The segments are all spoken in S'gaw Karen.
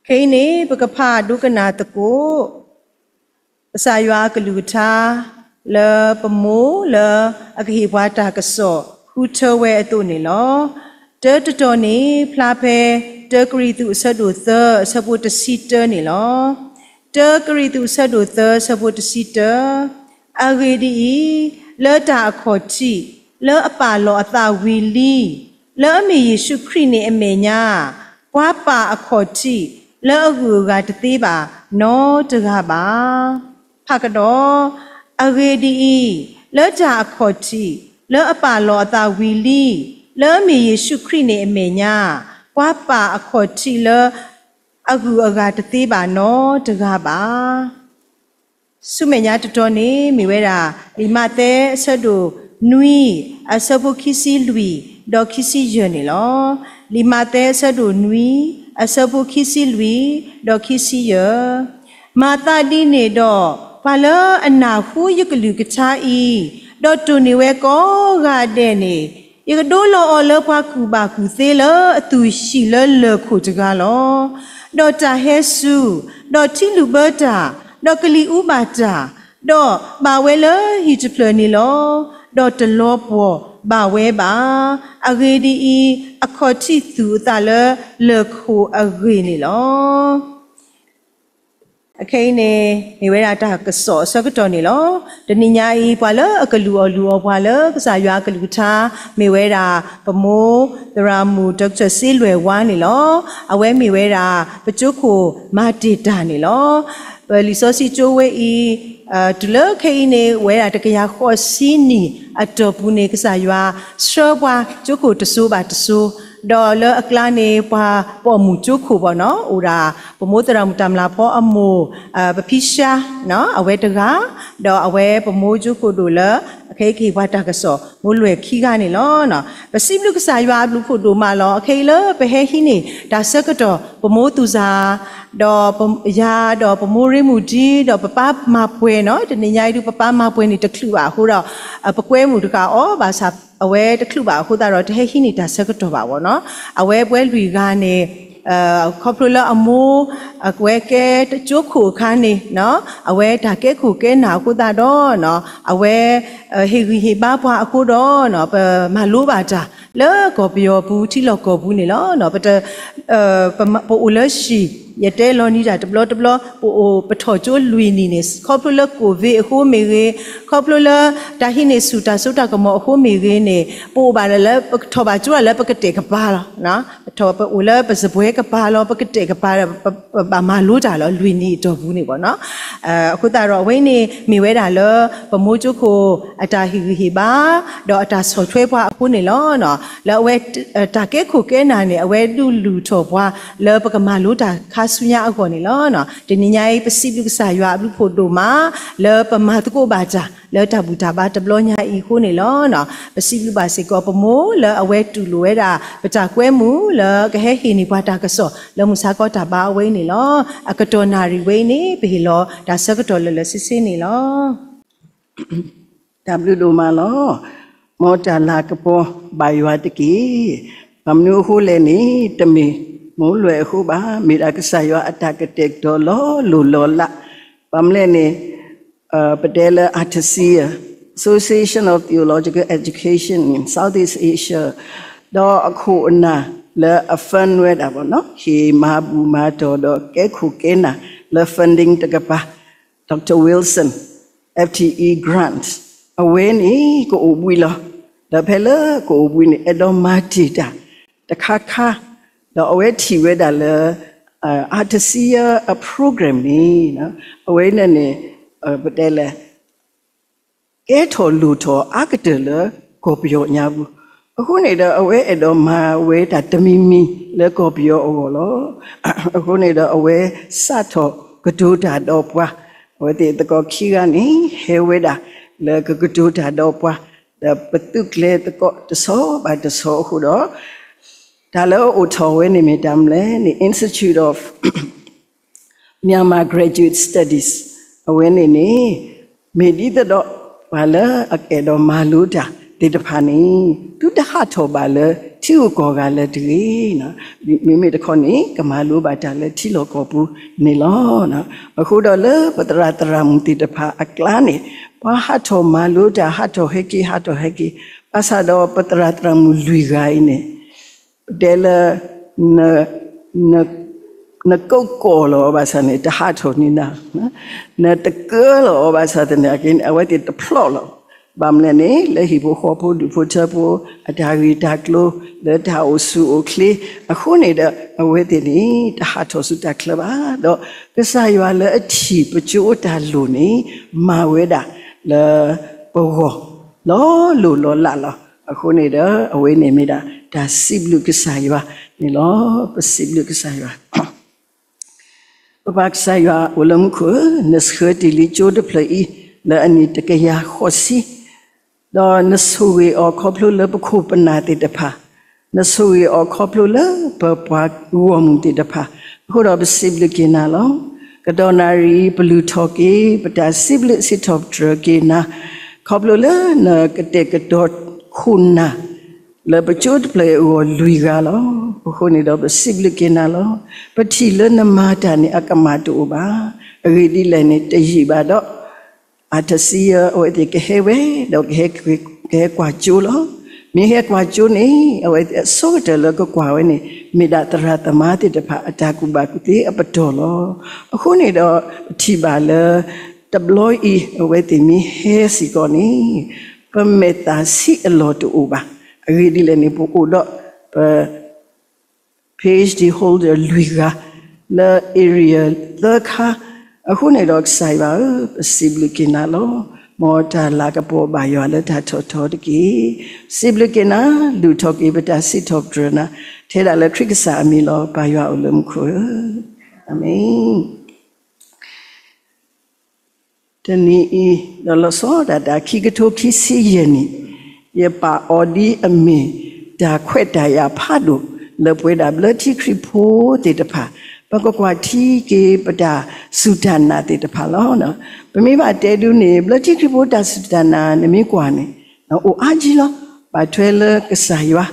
ခဲအံၤန့ၣ် ပကဖးဒိကနၣ်သကိး ကစၢ်ယွၤအကလုၢ်ကထါ လၢပမိၢ်လၢအကဟ့ၣ်ပှၤတၢ်ကစီၣ် ဃုထၢဝဲအသိးန့ၣ်လီၤ. တၢတတီၤန့ၣ် ဖျါဖဲ တၢကရံၣ်သူး အဆၢဒိၣ်သၢ အဆၢဖိတဆံတၢန့ၣ်လီၤ. တၢကရံၣ်သူး အဆၢဒိၣ်သၢ အဆၢဖိတဆံတၢ, အဂ့ၢ်ဒ်အံၤ, လၢတၢ်အခီၣ်ထံး လၢအပာ်လီၤအသးဝံၤလံ လၢအမ့ၢ်ယ့ၣ်ၡူးခရံာ်န့ၣ်အမဲာ်ညါ, ပှၤပာ်အခီၣ်ထံး လၢအဂုၤအဂၤတသ့ဘၣ် နီတဂၤဘၣ်. ဖးကဒီး, အဂ့ၢ်ဒ်အံၤ, လၢတၢ်အခီၣ်ထံး လၢအပာ်လီၤအသးဝံၤလံ, လၢအမ့ၢ်ယ့ၣ်ၡူးခရံာ်န့ၣ်အမဲာ်ညါ, ပှၤပာ်အခီၣ်ထံးလၢ အဂုၤအဂၤတသ့ဘၣ်နီတဂၤဘၣ်. ဆူမဲာ်ညါတတီၤန့ၣ် မ့ၢ်ဝဲဒၣ် လံာ်မးသဲအဆၢဒိၣ်နွံ အဆၢဖိခံဆံလွံၢ် ဒီးခံဆံယဲၢ်န့ၣ်လီၤ. လံာ်မးသဲအဆၢဒိၣ်နွံ အဆၢဖိခံဆံလွံၢ် ဒီးခံဆံယဲၢ်, မၤသးဒ်န့ၣ်ဒီး ပှၤလၢအနၢ်ဟူယကလုၢ်ကထါအံၤ ဒီးတိၢ်န့ၢ်ဝဲကိးဂၤဒဲးန့ၣ် ယကဒိလီၤအီၤလၢပှၤကူၣ်ဘၣ်ကူၣ်သ့လၢအသူၣ်ဟံၣ်လၢလၢၢ်ခိၣ်တဂၤလီၤ. ဒီးတၢ်ဟဲစူၤ, ဒီးထံလုၣ်ဘၢတၢ်, ဒီးကလံၤအူဘၣ်တၢ်, ဒီးဘၣ်ဝဲလၢဟံၣ်တဖျၢၣ်န့ၣ်လီၤ. ဒီးတလီၤပှီၢ်ဘၣ်ဝဲဘၣ်. အဂ့ၢ်ဒ်အံၤ, အခီၣ်ထံးသူၣ်အသးလၢလၢၢ်ခိၣ်အဂ့ၢ်န့ၣ်လီၤ. အခဲအံၤန့ၣ် မ့ၢ်ဝဲဒၣ်တၢ်ကစီၣ်အဆၢကတီၢ်န့ၣ်လီၤ. တနံၤညါအံၤ ပှၤလၢအကလူၤအီၣ်လူၤအီပှၤလၢကစၢ်ယွၤအကလုၢ်ကထါ မ့ၢ်ဝဲဒၣ် ပမိၢ်သရၣ်မုၣ် Doctor စ့လွဲၢ်ဝါန့ၣ်လီၤ. အဝဲမ့ၢ်ဝဲဒၣ် ပကၠိခိၣ်မၤတ့ၢ်တၢ်န့ၣ်လီၤ. ပလံာ်စီဆှံကၠိဝဲအံၤ တုၤလၢခဲအံၤန့ၣ် ဝဲဒၣ်တကယၤဃိးဆံနံၣ်အတီၢ်ပူၤန့ၣ် ကစၢ်ယွၤဆှၢပှၤကၠိခိၣ်တစိၤဘၣ်တစိၤ, ဒီးလၢအကျါန့ၣ် ပှၤပိာ်မုၣ်ကၠိခိၣ်ဘၣ်နီၤ အိၣ်ဒၣ် ပမိၢ်သရၣ်မုၣ်တၢ်မျၢ်ဖီအမိၢ် ပဖံရှါ အဝဲတဂၤ, ဒီးအဝဲပမိၢ်ကၠိခိၣ်ဒိၣ်လၢ ခဲအံၤကဟ့ၣ်ပှၤတၢ်ကစီၣ် မိၢ်လွဲၢ်ခံဂၤန့ၣ်လီၤ. ပစံးဘျုးကစၢ်ယွၤအဘျုးဖးဒိၣ်မးလီၤ. အခဲအံၤလၢပဟဲဟံးန့ၢ်တၢ်ဆၢကတီၢ် ပမိၢ်သူၣ်စၢ် ဒီးယၤဒီးပမိၢ်ရ့မုၢ်ဒံ ဒီးပပၢ်မၤပှဲၤနီၤ, တနံၤညါအံၤဒုး ပပၢ်မၤပှဲၤန့ၣ်တချုးဘၣ်အဃိဒီး ပကွဲမုာ်တဃာ်အီၤ ဘၣ်ဆၣ်အဝဲတချုးဘၣ်အဃိသတးဒီး တဟဲဟံးန့ၢ်တၢ်ဆၢကတီၢ်ဘၣ်ဘၣ်နီၤ. အဝဲပှဲၤလွံၢ်ဂၤန့ၣ် ခီဖျိလၢအမိၢ် အဝဲကဲကၠိခိၣ်အခါန့ၣ် အဝဲတၢ်ကဲခိၣ်ကဲနၢ်အဃိသတးဒီး အဝဲ ဟ့ၣ်ဂံၢ်ဟ့ၣ်ဘါပှၤအဃိဒီး ပမၤလိဘၣ်တၢ်လၢကီၢ်ပယီၤပူၤ ထံလီၢ်ကီၢ်ပူၤန့ၣ်လီၤ. ပ ပအိၣ်လၢဟံၣ် ယတဲလီၤနံၤတၢ်တဘျီတဘျီ ပအိၣ်ပထီၣ်ကၠိလွံၢ်နံၣ်န့ၣ် ခီဖျိလၢ COVID အဃိမ့ၢ်ဂ့ၤ, ခီဖျိလၢတၢ်ဟံးန့ၢ်ဆူၣ်တၢ်စိတၢ်ကမီၤအဃိမ့ၢ်ဂ့ၤန့ၣ် ပအိၣ်ဘၣ်လၢ ပကထီၣ်ဘၣ်ကၠိလၢပကတဲာ်ကပၤလီၤ. ပအိၣ်လၢပစပွဲကပၤလီၤ ပကတဲာ်ကပၤ ပဘၣ်မၤလိတၢ်လီၤ လွံၢ်နံၣ်အတီၢ်ပူၤန့ၣ်ဘၣ်နီၤ. အဃိသတးဒီးအဝဲန့ၣ် မ့ၢ်ဝဲဒၣ်လၢ ပမိၢ်ကၠိခိၣ်အတၢ်ဟ့ၣ်ဂံၢ်ဟ့ၣ်ဘါ ဒီးအတၢ်ဆီၣ်ထွဲပှၤအဃိန့ၣ်လီၤ. လၢအဝဲ တၢ်ကဲခိၣ်ကဲနၢ်န့ၣ် အဝဲဒုးလူၤထီၣ်ပှၤ လၢပကမၤလိတၢ်ခါဆူညါအဂီၢ်န့ၣ်လီၤ. တနံၤညါအံၤ ပစံးဘျုးကစၢ်ယွၤအဘျုးဖးဒိၣ်မး လၢပမၤသကိးဘၣ်တၢ် လၢတၢ်ဘူၣ်တၢ်ဘါတဘျီညါအံၤအဃိန့ၣ်လီၤ. ပစံးဘျုးဘၣ်စ့ၢ်ကီးပမိၢ်လၢအဝဲတူၢ်လိာ်ဝဲဒၣ် ပတၢ်ကွဲမုာ်လၢကဟဲဟ့ၣ်န့ၢ်ပှၤတၢ်ကစီၣ် လၢမုၢ်ဆါခီတၢ်ဘါအဝဲအံၤန့ၣ်လီၤ. အကတီၢ်နၣ်ရံၣ်ဝဲအံၤန့ၣ် ပဟ့ၣ်လီၤတၢ်ဆၢကတီၢ်လၢာ်လၢာ်ဆ့ဆ့န့ၣ်လီၤ. တၢ်ဘျုးဒိၣ်မးလီၤ. မ်တၢ်လၤကပီၤဘၣ်ယွၤတက့ၢ်. ဘၣ်မနုၤအဃိလဲၣ်န့ၣ် တမ့ၢ်မိၢ်လွဲၢ်အဃိဘၣ်, မ့ၢ်ဒၣ်ကစၢ်ယွၤအတၢ်ကတဲာ်ကတီၤလီၤလိၢ်လီၤလး, ဘၣ်မနုၤလဲၣ်န့ၣ် ပတဲလၢ ATESEA, Association of Theological Education in Southeast Asia ဒီးအခိၣ်အနၢ်လၢအ fund ဝဲဒၣ်ဘၣ်နီၤ, ဟ့ၣ်မၤဘူၣ်မၤတီၢ်ဒီးကဲခိၣ်ကဲနၢ်လၢ funding တကပၤ Doctor Wilson, F T E grant အဝဲန့ၣ် ကအိၣ်ဘှံးလီၤ. ဒီးဖဲလၢကအိၣ်ဘှံးန့ၣ် အဲၣ်ဒိးမၤတ့ၢ်တၢ်တခါခါ, ဒီးအဝဲထံၣ်ဝဲဒၣ်လၢ ATESEA အ program န့ၣ် အဝဲန့ၣ်န့ၣ် ပတဲလဲၣ် ကဲထီၣ်လိၣ်ထီၣ်အါကတၢၢ်လၢကီၢ်ပယီၤညါပူၤ, အဃိန့ၣ်ဒီး အဝဲအဲၣ်ဒိးမၤဝဲတၢ်တမံၤမံၤလၢကီၢ်ပယီၤအဂီၢ်လီၤ. အဃိန့ၣ်ဒီး အဝဲစးထီၣ်ကတိၤတၢ်ဒီးပှၤ, အဝဲသ့ၣ်သကိးခံဂၤန့ၣ် ဟဲဝဲဒၣ်လၢကကတိၤတၢ်ဒီးပှၤ, ဒီးပသုးကျဲၤသကိးတဆီဘၣ်တဆီအဃိဒီး တၢ်လၢအအိၣ်ထီၣ်ဝဲန့ၣ်မ့ၢ်တၢ်မနုၤလဲၣ်န့ၣ် Institute of Myanmar Graduate Studies အဝဲန့ၣ်န့ၣ် မ့ၢ်ဒ်သိးဒီး ပှၤလၢအကအဲၣ်ဒိးမၤလိတၢ် သ့ၣ်တဖၣ်န့ၣ် သုတဟးထီၣ်ဘၣ်လၢထံဂုၤကီၢ်ဂၤလၢၤတဂ့ၤ. မ့မ့ၢ်တခီန့ၣ် ကမၤလိဘၣ်တၢ်လၢထံလီၢ်ကီၢ်ပူၤန့ၣ်လီၤ. အဃိဒီးလၢပသရၣ်သရၣ်မုၣ်သ့ၣ်တဖၣ်အကျါန့ၣ် ပှၤဟးထီၣ်မၤလိတၢ် ဟးထီၣ်ဟဲက့ၤ ဟးထီၣ်ဟဲက့ၤ, ဘၣ်ဆၣ်ဒီးပသရၣ်သရၣ်မုၣ်လွံၢ်ဂၤအံၤန့ၣ် ပတဲလၢ နကိးကီၢ်လီၤအီၤဘၣ်ဆၣ်န့ၣ် တဟးထီၣ်န့ၢ်နၤ, နတကၢလီၤအီၤဘၣ်ဆၣ်သနာ်က့န့ၣ် အဝဲသ့ၣ်တဖျီၣ်လီၤ. ဘၣ်မနုၤလဲၣ်န့ၣ် လၢဟံၣ်ဖိဃီဖိဒူၣ်ဖိထၢဖိ အတၢ်ဂ့ၢ်တၢ်ကျိၤ လၢတၢ်အိၣ်ဆူၣ်အိၣ်ချ့ အဃိန့ၣ်ဒီး အဝဲသ့ၣ်န့ၣ် တဟးထီၣ်ဆူတၢ်ချၢဘၣ်. ဒီးကစၢ်ယွၤလၢအထံၣ်ပကၠိတၢ်လိၣ်န့ၣ် မၤဝဲဒၣ်လၢပဂီၢ် လီၤလိၢ်လီၤလးလီၤ. အဃိန့ၣ်ဒီး အဝဲန့ၣ်မ့ၢ်ဒၣ်တၢ်စံးဘျုးကစၢ်ယွၤန့ၣ်လီၤ. ပစံးဘျုးကစၢ်ယွၤ, ပပၢ်ကစၢ်ယွၤအိၣ်လၢမူခိၣ်ဧၢ, နဆှၢတ့ၢ်လံကၠိတဖျၢၣ်အံၤ လၢအနံၣ်တကယၤဃိးဆံ, ဒီးနဆိၣ်ဂ့ၤအီၤခီဖျိလၢပခိၣ်ပနၢ်သ့ၣ်တဖၣ်, နဆိၣ်ဂ့ၤအီၤခီဖျိလၢပပှၤဂီၢ်မုၢ်သ့ၣ်တဖၣ်, အဃိဒီးပစံးဘျုးက့ၤနၤလီၤ. ကတီၢ်နၣ်ရံၣ်အံၤ ပလုၢ်ထီၣ်က့ၤ ပတၢ်စံးဘျုးစံးထီၣ်ပတြၢၤက့ၤနၤ, ခီဖျိလၢနကတဲာ်ကတီၤခိၣ်နၢ် လၢပကၠိတဖျၢၣ်အဂီၢ်လွံၢ်ဂၤလီၤ. အဃိန့ၣ်ဒီးပစံးဘျုးက့ၤနၤလီၤ. ပထံၣ်လၢနမၤတၢ်န့ၣ် အကမၣ်တအိၣ်ဘၣ်. အဂ့ၢ်ဒ်လဲၣ်န့ၣ် တယံာ်ဘၣ်ဒီး အတဆံယဲၢ် အဝဲသ့ၣ်ကဟဲဝဲ ဒီး ကဟဲကွၢ်ကၠိလီၤ. မ့ၢ်ဟဲကွၢ်ကၠိန့ၣ် အဝဲသ့ၣ်အဆိကတၢၢ်လၢကကွၢ်ဝဲန့ၣ် မ့ၢ်ဒၣ်သရၣ်သမါသ့ၣ်တဖၣ်အတၢ်ကူၣ်ဘၣ်ကူၣ်သ့အပတီၢ်လီၤ. အဃိန့ၣ်ဒီး ပထံၣ်ဘၣ်လၢ တဘျီအံၤ အဝဲသ့ၣ်မ့ၢ်ဟဲစ့ၢ်ကီးန့ၣ် ပမဲာ်သၣ်ဆံးအလီၢ်တအိၣ်ဘၣ်. အဂ့ၢ်ဒ်လဲၣ်န့ၣ် ပအိၣ်ဒီးပ PhD holder လွံၢ်ဂၤ လၢ area သၢခါ, အဃိန့ၣ်ဒီးကစၢ်ယွၤဧၢ, ပစံးဘျုးက့ၤနၤလီၤ. မ်တၢ်လၤကပီၤဘၣ်ယွၤလၢတၢ်ထီၣ်ထီတက့ၢ်. စံးဘျုးက့ၤနၤ, လုၢ်ထီၣ်က့ၤပတၢ်စံးထီၣ်ပတြၢၤနၤ, ထဲဒၣ်လၢခရံာ်ကစၢ်အမံၤလီၤ. ပၢ်ယွၤအိၣ်လၢမူခိၣ်ဧၢ, အၤမ့ၣ်. တနံၤအံၤ ဒီးလီၤဆီဒၣ်တၢ်ခံကထိခံဆံယဲၢ်နံၣ်, ယပာ်အီၤဒ်အမ့ၢ် တၢ်ခွဲးတၢ်ယာ်ဖးဒိၣ် လၢပဝဲဒၣ်ဘျၢထံခရံာ်ဖိသ့ၣ်တဖၣ် ပကကွၢ်ထံက့ၤပတၢ်စူၢ်တၢ်နာ်သ့ၣ်တဖၣ်လီၤ. ပမ့ၢ်ဘၣ်တဲဒုးန့ၣ် ဘျၢထံခရံာ်ဖိတၢ်စူၢ်တၢ်နာ် နမ့ၢ်ကွၢ်န့ၣ် အိၣ်အါကံလီၤ. ဘၣ်ထွဲလၢကစၢ်ယွၤ,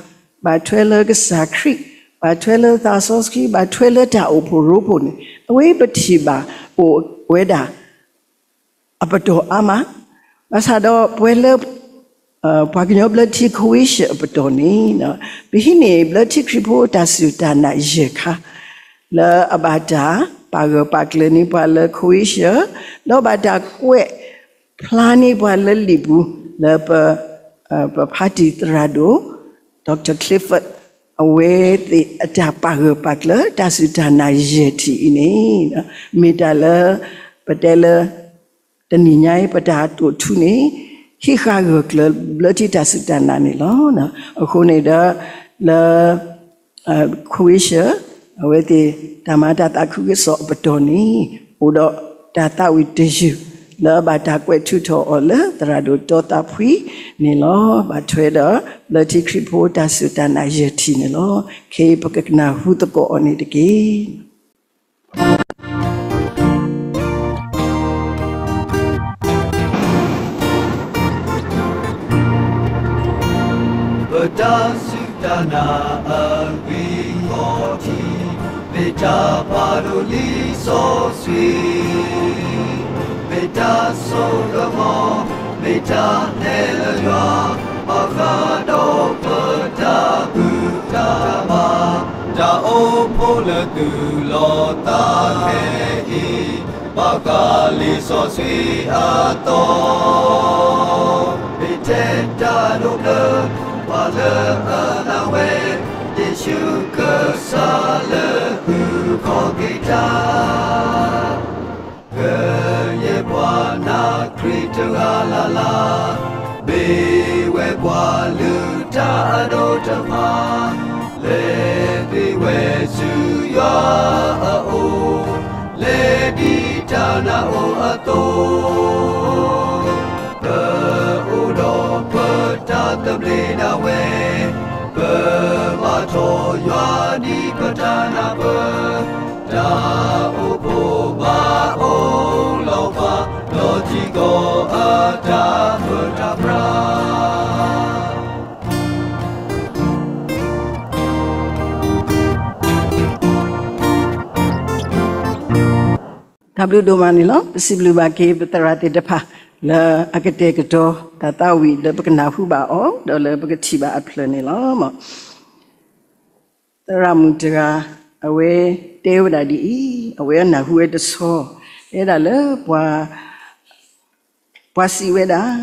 ဘၣ်ထွဲလၢကစၢ်ခရံာ်, ဘၣ်ထွဲလၢသးစီဆှံ, ဘၣ်ထွဲလၢတၢ်အိၣ်ဖှိၣ်ရိဖှိၣ်န့ၣ် အဝဲပထံၣ်ဘၣ်အိၣ်ဝဲဒၣ် အပတီၢ်အါမး, ဘၣ်ဆၣ်ဒီးပဝဲလၢ ပှၤကညီဘျၢထံ Croatia အပတီၢ်န့ၣ် ပဟံးန့ၢ်ဘျၢထံခရံာ်ဖိတၢ်စူၢ်တၢ်နာ်ယဲၢ်ခါ, လၢအဘၣ်တၢ်ပာ်ဂၢၢ်ပာ်ကျၢၤန့ၢ်ပှၤလၢ Croatia ဒီးဘၣ်တၢ်ကွဲးဖျါန့ၢ်ပှၤလၢလံာ်ပူၤ လၢပ ပဖါတံၢ်သရၣ်ဒိၣ် Doctor Clifford အဝဲသ့ၣ်အတၢ်ပာ်ဂၢၢ်ပာ်ကျၢၤ တၢ်စူၢ်တၢ်နာ်ယဲၢ်ထံၣ်အံၤန့ၣ် မ့ၢ်တၢ်လၢ ပတဲလၢ တနံၤညါအံၤ ပတၢ်တိာ်ထူန့ၣ် ဟံးဃာ်ဂၢၢ်ကျၢၤဘျၢထံတၢ်စူၢ်တၢ်နာ်န့ၣ်လီၤ. အဃိန့ၣ်ဒီး လၢ Croatia အဝဲသ့ၣ် တၢ်မၤတၢ်သးခုကစီၣ်အပတီၢ်န့ၣ် အိၣ်ဒီးတၢ်သးဝံၣ်တယုၢ် လၢအဘၣ်တၢ်ကွဲးထုးထီၣ်အီၤလၢ သရၣ်ဒိၣ်တီသးဖှံန့ၣ်လီၤ. ဘၣ်ထွဲဒီး ဘျၢထံခရံာ်ဖိတၢ်စူၢ်တၢ်နာ်ယဲၢ်ထံၣ်န့ၣ်လီၤ. ခဲအံၤပကကနၢ်ဟူသကိးအီၤန့ၣ်တက့ၢ်. ပတၢ်စူၢ်တၢ်နာ်အဂံၢ်ခီၣ်ထံး မ့ၢ်တၢ်ဖးဒိၣ်လံာ်စီဆှံ, မ့ၢ်တၢ်စိကမီၤ, မ့ၢ်တၢ်ဟဲလၢယွၤ, ဘၣ်ဃးဒီးပတၢ်ဘူၣ်တၢ်ဘါ, တၢ်အိၣ်ဖှိၣ်လၢသုလီၤသးခဲအံၤ, ဘၣ်ဃးလံာ်စီဆှံအသီ, မ့ၢ်ထဲတၢ်ဒိးဘျၢ ပှၤလၢအနာ်ဝဲ ယ့ၣ်ၡူးကစၢ်လၢအအုၣ်က့ၤခီၣ်က့ၤတၢ်, ကယဲၢ်ပှၤနာ်ခရံာ်တဂၤလၢ်လၢ်, မ့ၢ်ဝဲပှၤလုၢ်တၢ်အဒိၣ်တဖၣ်, လဲၤသ့ၣ်ဝဲဆူယွၤအအိၣ်, လဲၤဒ်တၢ်နာ်အိၣ်အသိး ပအိၣ်ဒီးပတၢ်သဘျ့ဒၣ်ဝဲ, ပဘၣ်ထီၣ်ယွၤဒ်ပတၢ်နၢ်ပၢၢ်, တၢ်အိၣ်ဖှိၣ်ဘၣ်အိၣ်လီၤပှၤ, လီၤထံကီၢ်အတၢ်ပၢတၢ်ပြး. တၢ်ဘျုးဒိၣ်မးန့ၣ်လီၤ. ပစံးဘျုးဘၣ်က့ၤပသရၣ်သ့ၣ်တဖၣ် လၢအကတဲာ်ကတီၤတၢ်သးဝံၣ်လၢပကနၢ်ဟူဘၣ်အီၤ ဒီးလၢပကထံၣ်ဘၣ်အဖျၢၣ်န့ၣ်လီၤ. သရၣ်မုၣ်တဂၤ အဝဲတဲဝဲဒၣ်ဒ်အံၤ, အဝဲနၢ်ဟူဝဲတဆီ, တဲဒၣ်လၢ ပှၤစံးဝဲဒၣ်,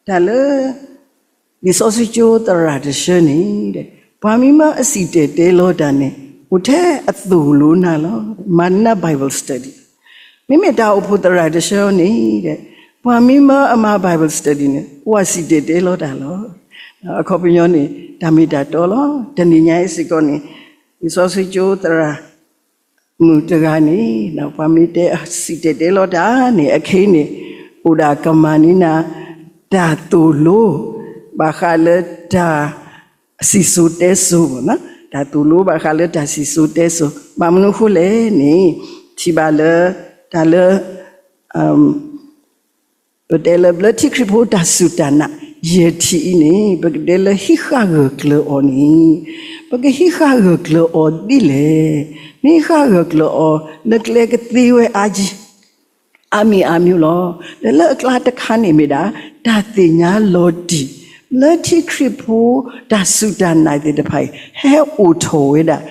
တၢ်လၢ လံာ်စီဆှံကၠိသရၣ်တဆၢန့ၣ်, ပှၤမ့ၢ်မၢအစံၣ်တဲၤတဲလီၤတၢ်န့ၣ် အိၣ်ထဲအသိၣ်လိနၤလီၤ. မၤနၢၤ Bible study, မ့မ့ၢ်တၢ်အိၣ်ဖှိၣ်သရၣ်တဆၢန့ၣ်, ပှၤမ့ၢ်မၢအမၤ Bible study န့ၣ် အိၣ်အစံၣ်တဲၤတဲလီၤတၢ်လီၤ. အခီပညီန့ၣ် တၢ်မ့ၢ်တၢ်တီလီၤ. တနံၤညါအံၤစ့ၢ်ကီးန့ၣ် လံာ်စီဆှံကၠိသရၣ် မုၣ်တဂၤန့ၣ် ပှၤမ့ၢ်တဲအစံၣ်တဲၤတဲလီၤတၢ်န့ၣ် အခဲအံၤန့ၣ် အိၣ်ဒၣ်ကမၤန့ၢ်နၤ တၢ်သိၣ်လိ ဘၣ်ဃးလၢတၢ်စံၣ်စိၤတဲစိၤ, တၢ်သိၣ်လိဘၣ်ဃးလၢတၢ်စံၣ်စိၤတဲစိၤ, ဘၣ်မနုၤအဃိလဲၣ်န့ၣ် ထံၣ်ဘၣ်လၢ တၢ်လၢ ပတဲလၢဘျၢထံခရံာ်ဖိတၢ်စူၢ်တၢ်နာ် ယဲၢ်ထံၣ်အံၤန့ၣ် ပကတဲလၢဟံးဃာ်ဂၢၢ်ကျၢၤအီၤန့ၣ်, ပကဟံးဃာ်ဂၢၢ်ကျၢၤအီၤဒ်လဲၣ်. မ့ၢ်ဟံးဃာ်ဂၢၢ်ကျၢၤအီၤ လၢကျဲကသ့ဝဲအါကံ အါမံၤအါမံၤလီၤ. ဒီးလၢအကျါတခါန့ၣ်မ့ၢ်ဒၣ် တၢ်သ့ၣ်ညါလီၤတံၢ် လၢထံခရံာ်ဖိတၢ်စူၢ်တၢ်နာ်သ့ၣ်တဖၣ်အံၤ ဟဲအိၣ်ထီၣ်ဝဲဒၣ်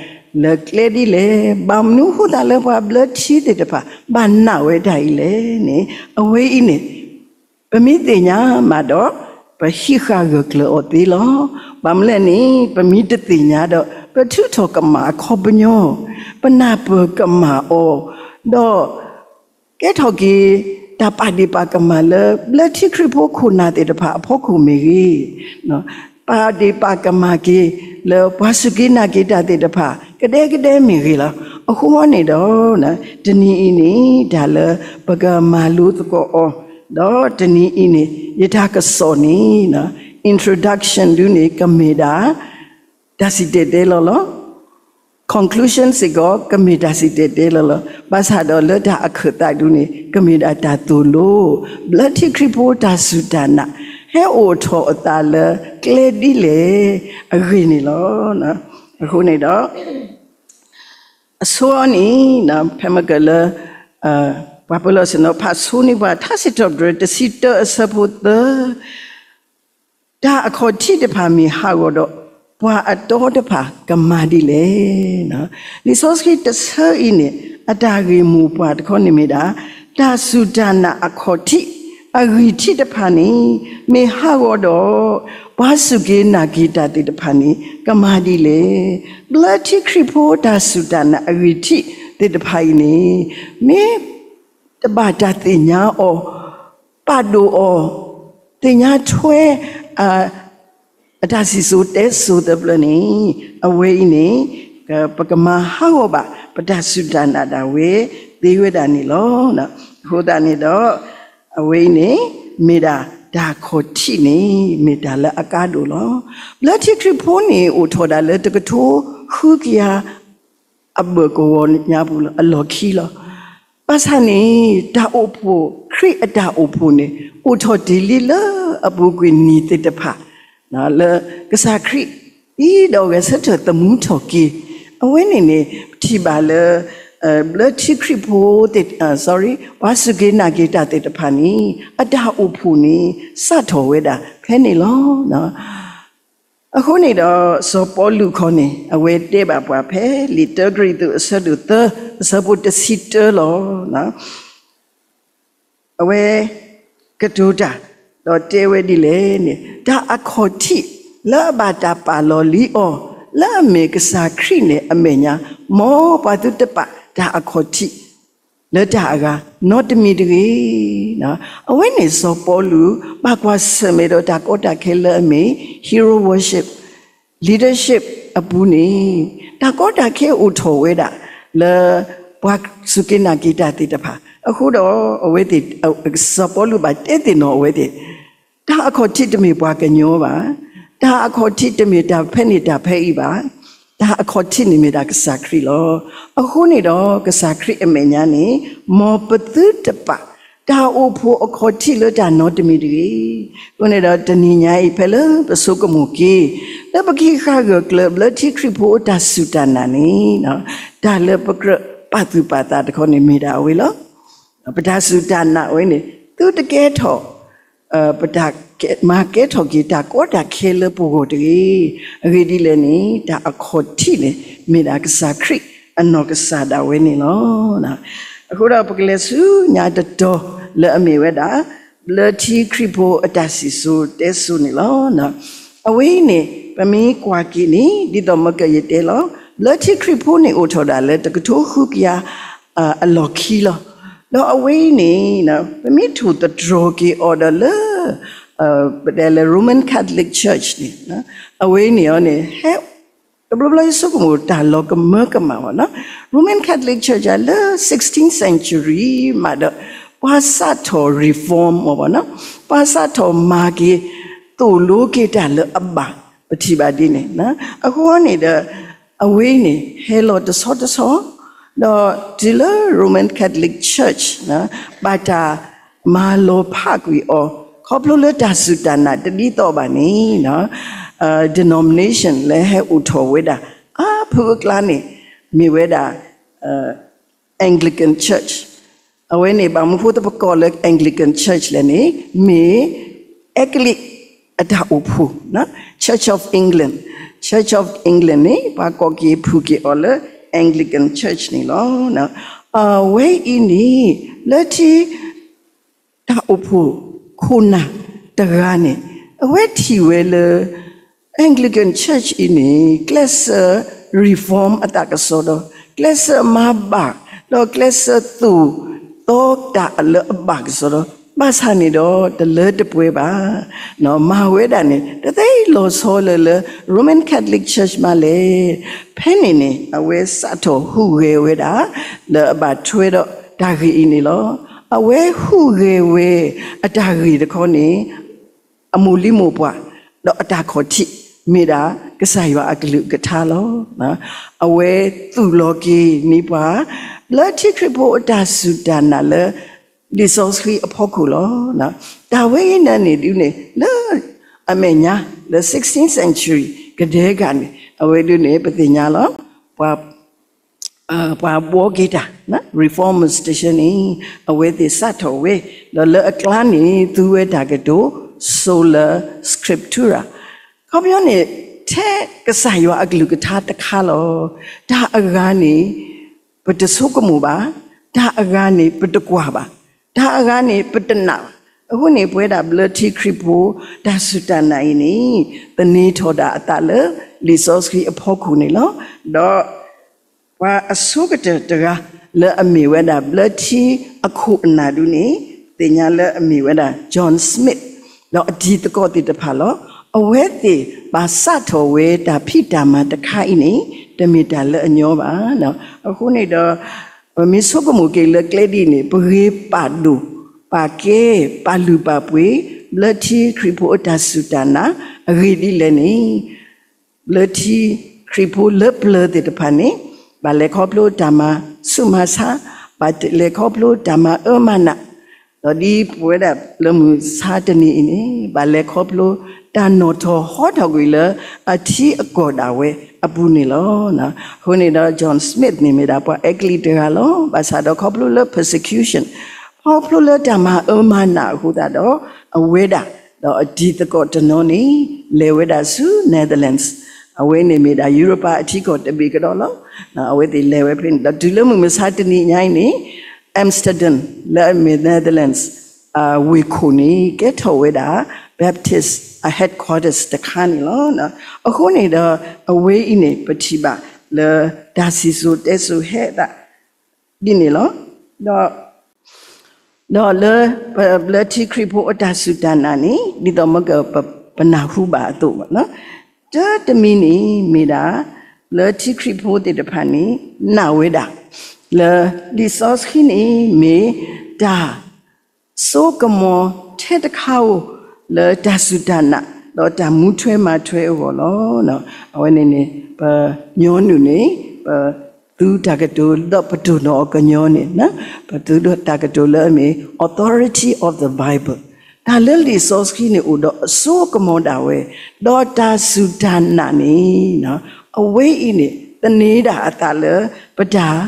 လၢကျဲဒ်လဲၣ်. ဘၣ်မနုၤဃိသတးလၢပှၤဘျၢထံသ့ၣ်တဖၣ် ဘၣ်နာ်ဝဲဒၣ်အံၤလဲၣ်န့ၣ် အဝဲအံၤန့ၣ် ပမ့ၢ်သ့ၣ်ညါမးဒီး ပဟံးဃာ်ဂၢၢ်ကျၢၤအီၤသ့လီၤ. ဘၣ်မနုၤလဲၣ်န့ၣ် ပမ့ၢ်တသ့ၣ်ညါဒီး ပထုးထီၣ်ကမၣ်အခီပညီ, ပနၢ်ပၢၢ်ကမၣ်အီၤ, ဒီး ကဲထီၣ်က့ၤ တၢ်ပာ်ဒ့ၣ်ပာ်ကမၣ်လၢ ဘျၢထံခရံာ်ဖိခိၣ်နၢ်သ့ၣ်တဖၣ်အဖီခိၣ်မ့ၢ်ဂ့ၤ, ပာ်ဒ့ၣ်ပာ်ကမၣ်က့ၤ လၢပှၤစူၢ်က့ၤနာ်က့ၤတၢ်သ့ၣ်တဖၣ် ကဒဲကဒဲမ့ၢ်ဂ့ၤလီၤ. အဃိန့ၣ်ဒီး တနံၤအံၤန့ၣ် တၢ်လၢပကမၤလိသကိးအီၤ, ဒီးတနံၤအံၤန့ၣ် ယတၢ်ကစီၣ်န့ၣ် introduction ဒုန့ၣ် ကမ့ၢ်ဒၣ် တၢ်စံၣ်တဲၤတဲလီၤလီၤ. Conclusion စ့ၢ်ကီး ကမ့ၢ်တၢ်စံၣ်တဲၤတဲလီၤလီၤ. ဘၣ်ဆၣ်ဒီးလၢတၢ်အခၢၣ်သးဒုန့ၣ် ကမ့ၢ်ဒၣ်တၢ်သိၣ်လိ, ဘျၢထံခရံာ်ဖိတၢ်စူၢ်တၢ်နာ် ဟဲအိၣ်ထီၣ်အသးလၢကျဲဒ်လဲၣ်အဂ့ၢ်န့ၣ်လီၤ. အဃိန့ၣ်ဒီး အဆိန့ၣ် ဖဲမ့ၢ်ကလၢ ပှၤပၢၤလီၢ်ဆ့ၣ်နီၤဖးဆိန့ၢ်ပှၤ ထါစံးထီၣ်ပတြၢၤ တဆံတၢအဆၢဖိသၢ တၢ်အခီၣ်ထံးတဖၣ်မ့ၢ်ဟးဂီၤဒီး ပှၤအတီတဖၣ်ကမၤဒ်လဲၣ်. လံာ်စီဆှံတဆၢအံၤန့ၣ် အတၢ်ဂ့ၢ်မိၢ်ပှၢ်တခီန့ၣ်မ့ၢ်ဒၣ် တၢ်စူၢ်တၢ်နာ်အခီၣ်ထံး အဂံၢ်ထံးတဖၣ်န့ၣ် မ့ၢ်ဟးဂီၤဒီး ပှၤစူၢ်က့ၤနာ်က့ၤတၢ်သ့ၣ်တဖၣ်န့ၣ် ကမၤဒ်လဲၣ်. ဘျၢထံခရံာ်ဖိတၢ်စူၢ်တၢ်နာ်အဂံၢ်ထံးသ့ၣ်တဖၣ်အံၤန့ၣ် မ့ၢ် တဘၣ်တၢ်သ့ၣ်ညါအီၤ, ပာ်ဒိၣ်အီၤ, သ့ၣ်ညါထွဲ အတၢ်စံၣ်စိၤတဲစိၤသပှၢ်န့ၣ် အဝဲအံၤန့ၣ် ပကမၤဟးဂီၤဘၣ် ပတၢ်စူၢ်တၢ်နာ်ဒၣ်ဝဲသ့ဝဲဒၣ်န့ၣ်လီၤ. အဃိသတးန့ၣ်ဒီး အဝဲအံၤန့ၣ် မ့ၢ်ဒၣ်တၢ်ခီၣ်ထံးန့ၣ် မ့ၢ်တၢ်လၢအကါဒိၣ်လီၤ. ဘျၢထံခရံာ်ဖိန့ၣ် အိၣ်ထီၣ်ဒၣ်လၢတကထိဃုကယၤ အဘၢၣ်ကဝီၤညါပူၤလီၤ, အလီၢ်ခံလီၤ. ဘၣ်ဆၣ်န့ၣ် တၢ်အိၣ်ဖှိၣ် ခရံာ်အတၢ်အိၣ်ဖှိၣ်န့ၣ် အိၣ်ထီၣ်တ့ၢ်လံလၢအပူၤကွံာ်နံၣ်သ့ၣ်တဖၣ် လၢကစၢ်ခရံာ် ဒ်ဒီးဂဲၤဆၢထၢၣ်သမူထီၣ်က့ၤ အဝဲန့ၣ်န့ၣ် ပထံၣ်ဘၣ်လၢ ဘျၢထံခရံာ်ဖိသ့ၣ် sorry ပှၤစူၢ်က့ၤနာ်က့ၤတၢ်သ့ၣ်တဖၣ်န့ၣ် အတၢ်အိၣ်ဖှိၣ်န့ၣ် စးထီၣ်ဝဲဒၣ်ဖဲန့ၣ်လီၤ. အဃိန့ၣ်ဒီး စီၤပီလူးခီန့ၣ် အဝဲတဲဘၣ်ပှၤဖဲ လံာ်တၢကရံၣ်သူး အဆၢဒိၣ်သၢ အဆၢဖိတဆံတၢလီၤ. အဝဲကတိၤတၢ် ဒီးတဲဝဲဒ်လဲၣ်န့ၣ် တၢ်အခီၣ်ထံးလၢအဘၣ်တၢ်ပာ်လီၤလံအီၤ လၢအမ့ၢ်ကစၢ်ခရံာ်န့ၣ်အမဲာ်ညါ မ်ပှၤသုတပာ်တၢ်အခီၣ်ထံး လၢတၢ်အဂၤ နီတမံၤတဂ့ၤ. အဝဲန့ၣ်စီၤပီလူး ဘၣ်ကွၢ်ဆၢၣ်မဲာ်ဒီးတၢ်ကီတၢ်ခဲလၢအမ့ၢ် hero worship, leadership အပူၤန့ၣ် တၢ်ကီတၢ်ခဲအိၣ်ထီၣ်ဝဲဒၣ် လၢပှၤစူၢ်က့ၤနာ်က့ၤတၢ်သ့ၣ်တဖၣ် အဃိဒီးအဝဲသ့ၣ် စီၤပီလူးဘၣ်တဲသ့ၣ်နီၣ်အဝဲသ့ၣ် တၢ်အခီၣ်ထံးတမ့ၢ်ပှၤကညီဘၣ်. တၢ်အခီၣ်ထံးတမ့ၢ်တၢ်ဖဲန့ၣ်တၢ်ဖဲအံၤဘၣ်. တၢ်အခီၣ်ထံးန့ၣ်မ့ၢ်ဒၣ်ကစၢ်ခရံာ်လီၤ. အဃိန့ၣ်ဒီး ကစၢ်ခရံာ်အမဲာ်ညါန့ၣ် မ်ပသုတပာ် တၢ်အိၣ်ဖှိၣ်အခီၣ်ထံးလၢတၢ်နီတမံၤတဂ့ၤ. အဃိန့ၣ်ဒီးတနံၤညါအံၤ ဖဲလၢပဆိကမိၣ်က့ၤ လၢပကဟံးဃာ်ဂၢၢ်ကျၢၤဘျၢထံခရံာ်ဖိတၢ်စူၢ်တၢ်နာ်န့ၣ် တၢ်လၢပကြၢးပာ်သူၣ်ပာ်သးတခီန့ၣ်မ့ၢ်ဒၣ်အဝဲလီၤ. ပတၢ်စူၢ်တၢ်နာ်ဝဲန့ၣ် သုတကဲထီၣ် ပတၢ်မၤကဲထီၣ်က့ၤတၢ်ကီတၢ်ခဲလၢပဂီၢ်တဂ့ၤ. အဂ့ၢ်ဒ်လဲၣ်န့ၣ် တၢ်အခီၣ်ထံးန့ၣ် မ့ၢ်ဒၣ်ကစၢ်ခရံာ်အနီၢ်ကစၢ်ဒၣ်ဝဲန့ၣ်လီၤ. အဃိဒီးပကလဲၤဆူညါတတီၤလၢအမ့ၢ်ဝဲဒၣ် ဘျၢထံခရံာ်ဖိအတၢ်စံၣ်စိၤတဲစိၤန့ၣ်လီၤ. အဝဲအံၤန့ၣ် ပမ့ၢ်ကွၢ်က့ၤန့ၣ် ဒ်သိးမကယတဲလီၤ ဘျၢထံခရံာ်ဖိန့ၣ်အိၣ်ထီၣ်ဒၣ်လၢတကထိဃုကယၤ အလီၢ်ခံလီၤ. ဒီးအဝဲအံၤန့ၣ် ပမ့ၢ်ထိၣ်သတြီၤက့ၤအီၤဒီးလၢ ပတဲလၢ Roman Catholic Church န့ၣ် အဝဲအံၤန့ၣ်အီၤန့ၣ် ဟဲ တဘျီဘျီယဆိကမိၣ်တၢ်လီၤကမၢကမၣ်ဘၣ်နီၤ Roman Catholic Church လၢ sixteenth century မးဒီး ပှၤစးထီၣ် reform မးဘၣ်နီၤ ပှၤစးထီၣ်မၤက့ၤ သိၣ်လိက့ၤတၢ်လၢအဘၣ် ပထံၣ်ဘၣ်ဒ်န့ၣ် အဃိန့ၣ်ဒီး အဝဲအံၤန့ၣ် ဟဲလီၤတဆီတဆီ ဒီးတုၤလၢ Roman Catholic Church ဘၣ်တၢ်မၤလီၤဖးကွံာ်အီၤ ခီဖျိလၢတၢ်စူၢ်တၢ်နာ်တဒ်သိးဘၣ်န့ၣ် denomination လၢဟဲအိၣ်ထီၣ်ဝဲဒၣ် အါဖုအကျါန့ၣ် မ့ၢ်ဝဲဒၣ် Anglican Church အဝဲန့ၣ် ဘၣ်မနုၤဃိသပကိးလၢ Anglican Church လဲၣ်န့ၣ် မ့ၢ် အဲကလံးအတၢ်အိၣ်ဖှိၣ် Church of England, Church of England န့ၣ် ပှၤကိးက့ၤဖုၣ်က့ၤအီၤလၢ Anglican Church န့ၣ်လီၤ. အဝဲအံၤန့ၣ် လၢထံ တၢ်အိၣ်ဖှိၣ်ခိၣ်နၢ်တဂၤန့ၣ် အဝဲထံၣ်ဝဲလၢ Anglican Church အံၤန့ၣ် ကျဲးစၢး reform အသးကစီဒီ, ကျဲးစၢးမၤဘၣ်, ဒီးကျဲးစၢးသိၣ်သီတၢ်လၢအဘၣ်ကစီဒီ, ဘၣ်ဆၣ်န့ၣ်ဒီးတလၢတပှဲၤဘၣ်. မၤဝဲဒၣ်န့ၣ် တသ့လီၤဆီလၢၤလၢ Roman Catholic Church မးလဲၣ်. ဖဲန့ၣ်န့ၣ် အဝဲစးထီၣ်ဟူးဂဲၤဝဲဒၣ် လၢအဘၣ်ထွဲဒီးတၢ်ဂ့ၢ်အံၤန့ၣ်လီၤ. အဝဲဟူးဂဲၤဝဲအတၢ်ဂ့ၢ်တခီန့ၣ် အမိၢ်လံမိၢ်ပှၢ် ဒီးအတၢ်ခီၣ်ထံး မ့ၢ်ဒၣ်ကစၢ်ယွၤအကလုၢ်ကထါလီၤ. အဝဲသူၣ်လီၤက့ၤန့ၢ်ပှၤ လၢထံခရံာ်ဖိအတၢ်စူၢ်တၢ်နာ်လၢ လံာ်စီဆှံအဖီခိၣ်လီၤ. တၢ်ဝဲအံၤန့ၣ်ဒုးန့ၣ် လၢအမဲာ်ညါ လၢ sixteenth century ကဒဲကၣ်န့ၣ် အဝဲဒုးန့ၣ် ပသ့ၣ်ညါလီၤ. ပှၤ ပှၤဘှီက့ၤတၢ် reformers တဆၢန့ၣ် အဝဲသ့ၣ်စးထီၣ်ဝဲ ဒီးလၢအကျါန့ၣ် သူဝဲတၢ်ကတိၤ sola scriptura ခီပညီန့ၣ် ထဲကစၢ်ယွၤအကလုၢ်ကထါတခါလီၤ. တၢ်အဂၤန့ၣ် ပတဆိကမိၣ်ဘၣ်, တၢ်အဂၤန့ၣ် ပတကွၢ်ဘၣ်, တၢ်အဂၤန့ၣ် ပတနာ်ဘၣ်. အဃိန့ၣ် ပဝဲဒၣ်ဘျၢထံခရံာ်ဖိ တၢ်စူၢ်တၢ်နာ်အံၤန့ၣ် သန့ၤထီၣ်ဒၣ်အသးလၢ လံာ်စီဆှံအဖီခိၣ်န့ၣ်လီၤ. ဒီး ပှၤအဆိကတၢၢ်တဂၤ လၢအမ့ၢ်ဝဲဒၣ်ဘျၢထံအခိၣ်အနၢ်ဒုးန့ၣ် သ့ၣ်ညါလၢအမ့ၢ်ဝဲဒၣ် John Smith ဒီးအတံၤသကိးသ့ၣ်တဖၣ်လီၤ. အဝဲသ့ၣ်ဘၣ်စးထီၣ်ဝဲတၢ်ဖံးတၢ်မၤတခါအံၤန့ၣ် တမ့ၢ်တၢ်လၢအညီဘၣ်. အဃိန့ၣ်ဒီး ပမ့ၢ်ဆိကမိၣ်က့ၤလၢကျဲဒ်အံၤန့ၣ် ပဂ့ၤပာ်ဒိၣ် ပာ်ကဲ ပာ်လုၢ်ပာ်ပှ့ၤ ဘျၢထံခရံာ်ဖိအတၢ်စူၢ်တၢ်နာ် အဂ့ၢ်ဒ်လဲၣ်န့ၣ် ဘျၢထံခရံာ်ဖိလၢပျၢၤသ့ၣ်တဖၣ်န့ၣ် ဘၣ်လဲၤခီဖျိတၢ်မၤဆူးမၤဆါ, ဘၣ်လဲၤခီဖျိတၢ်မၤအၢမၤနး, ဒီးဒ်ပဝဲဒၣ်လၢမုၢ်မဆါတနံၤအံၤန့ၣ် ဘၣ်လဲၤခီဖျိတၢ်နီၣ်ထီၣ်ဟီထီၣ်ကွံာ်လၢအထံအကီၢ်ဒၣ်ဝဲအပူၤန့ၣ်လီၤ. အဃိန့ၣ်ဒီး John Smith န့ၣ်မ့ၢ်ဒၣ်ပှၤအဲကလံးတဂၤလီၤ. ဘၣ်ဆၣ်ဒီးခီဖျိလၢ persecution ခီဖျိလၢတၢ်မၤအၢမၤနးအဃိသတးဒီး အဝဲဒၣ် ဒီးအတံၤသကိးတနီၤန့ၣ် လဲၤဝဲဒၣ်ဆူ Netherlands အဝဲန့ၣ်မ့ၢ်ဒၣ် ယူရပၤအထံကီၢ်တဘ့ၣ်ကဒီးလီၤ. အဝဲသ့ၣ်လဲၤဝဲဖဲန့ၣ် ဒီးတုၤလၢမုၢ်မဆါတနံၤညါအံၤန့ၣ် Amsterdam လၢအမ့ၢ် Netherlands ဝ့ၢ်ခိၣ်န့ၣ် ကဲထီၣ်ဝဲဒၣ် Baptist အ headquarters တခါန့ၣ်လီၤ. အဃိန့ၣ်ဒီး အဝဲအံၤန့ၣ် ပထံၣ်ဘၣ်လၢတၢ်စံၣ်စိၤတဲစိၤဟဲအသး ဒ်န့ၣ်လီၤ. ဒီး ဒီးလၢ ပဘျၢထံခရံာ်ဖိအတၢ်စူၢ်တၢ်နာ်န့ၣ် ဒ်သိးမ့ၢ်က ပနၢ်ဟူဘၣ်အသိးဘၣ်, တၢ်တမံၤန့ၣ်မ့ၢ်ဒၣ် ဘျၢထံခရံာ်ဖိသ့ၣ်တဖၣ်န့ၣ် နာ်ဝဲဒၣ် လၢလံာ်စီဆှံန့ၣ် မ့ၢ်တၢ် စိကမီၤထဲတခါဧိၤ လၢတၢ်စူၢ်တၢ်နာ် ဒီးတၢ်မူထွဲမၤထွဲအဂီၢ်လီၤ. အဝဲန့ၣ်န့ၣ် ပညီနုၢ်န့ၣ် ပသူတၢ်ကတိၤ ဒီးပတိၢ်နီၣ်အီၤကညီန့ၣ် ပသူတၢ်ကတိၤလၢအမ့ၢ် authority of the Bible တၢ်လၢလံာ်စီဆှံန့ၣ်အိၣ်ဒီးအစိကမီၤဒၣ်ဝဲ, ဒီးတၢ်စူၢ်တၢ်နာ်န့ၣ် အဝဲအံၤန့ၣ် သန့ၤဒၣ်အသးလၢ ပတၢ်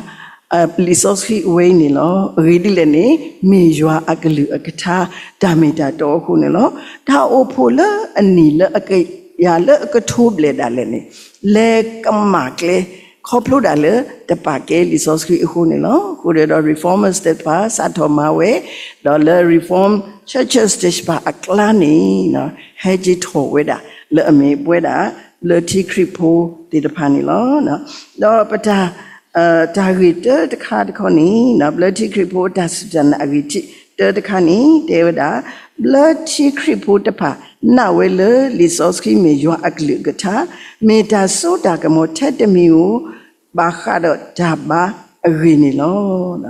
လံာ်စီဆှံအဝဲအံၤန့ၣ်လီၤ. အဂ့ၢ်ဒ်လဲၣ်န့ၣ် မ့ၢ်ယွၤအကလုၢ်အကထါ တၢ်မ့ၢ်တၢ်တီအဃိန့ၣ်လီၤ. တၢ်အိၣ်ဖှိၣ်လၢအနံၣ်လၢအကယၤ လၢအကထိဘျဲၣ်ဒၣ်လဲာ်န့ၣ် လဲၤကမၣ်ကျဲ ခီဖျိဒၣ်လၢတပာ်ကဲလံာ်စီဆှံအဃိန့ၣ်လီၤ. အဃိဒီး reformers သ့ၣ်တဖၣ် စးထီၣ်မၤဝဲ, ဒီးလၢ reform churches သ့ၣ်တဖၣ်အကျါန့ၣ် ဟဲက့ၤထီၣ်ဝဲဒၣ် လၢအမ့ၢ်ပဝဲဒၣ် ဘျၢထံခရံာ်ဖိသ့ၣ်တဖၣ်န့ၣ်လီၤ. ဒီးပတၢ် တၢ်ဂ့ၢ်တၢတခါတခီန့ၣ် ဘျၢထံခရံာ်ဖိအတၢ်စူၢ်တၢ်နာ်အဂ့ၢ်ထံးတၢတခါန့ၣ် တဲဝဲဒၣ် ဘျၢထံခရံာ်ဖိတဖၣ် နာ်ဝဲလၢလံာ်စီဆှံမ့ၢ်ယွၤအကလုၢ်အကထါ, မ့ၢ်တၢ်စိတၢ်ကမီၤထဲတမံၤဧိၤ ဘၣ်ဃးဒီးတၢ်ဘါအဂ့ၢ်န့ၣ်လီၤ.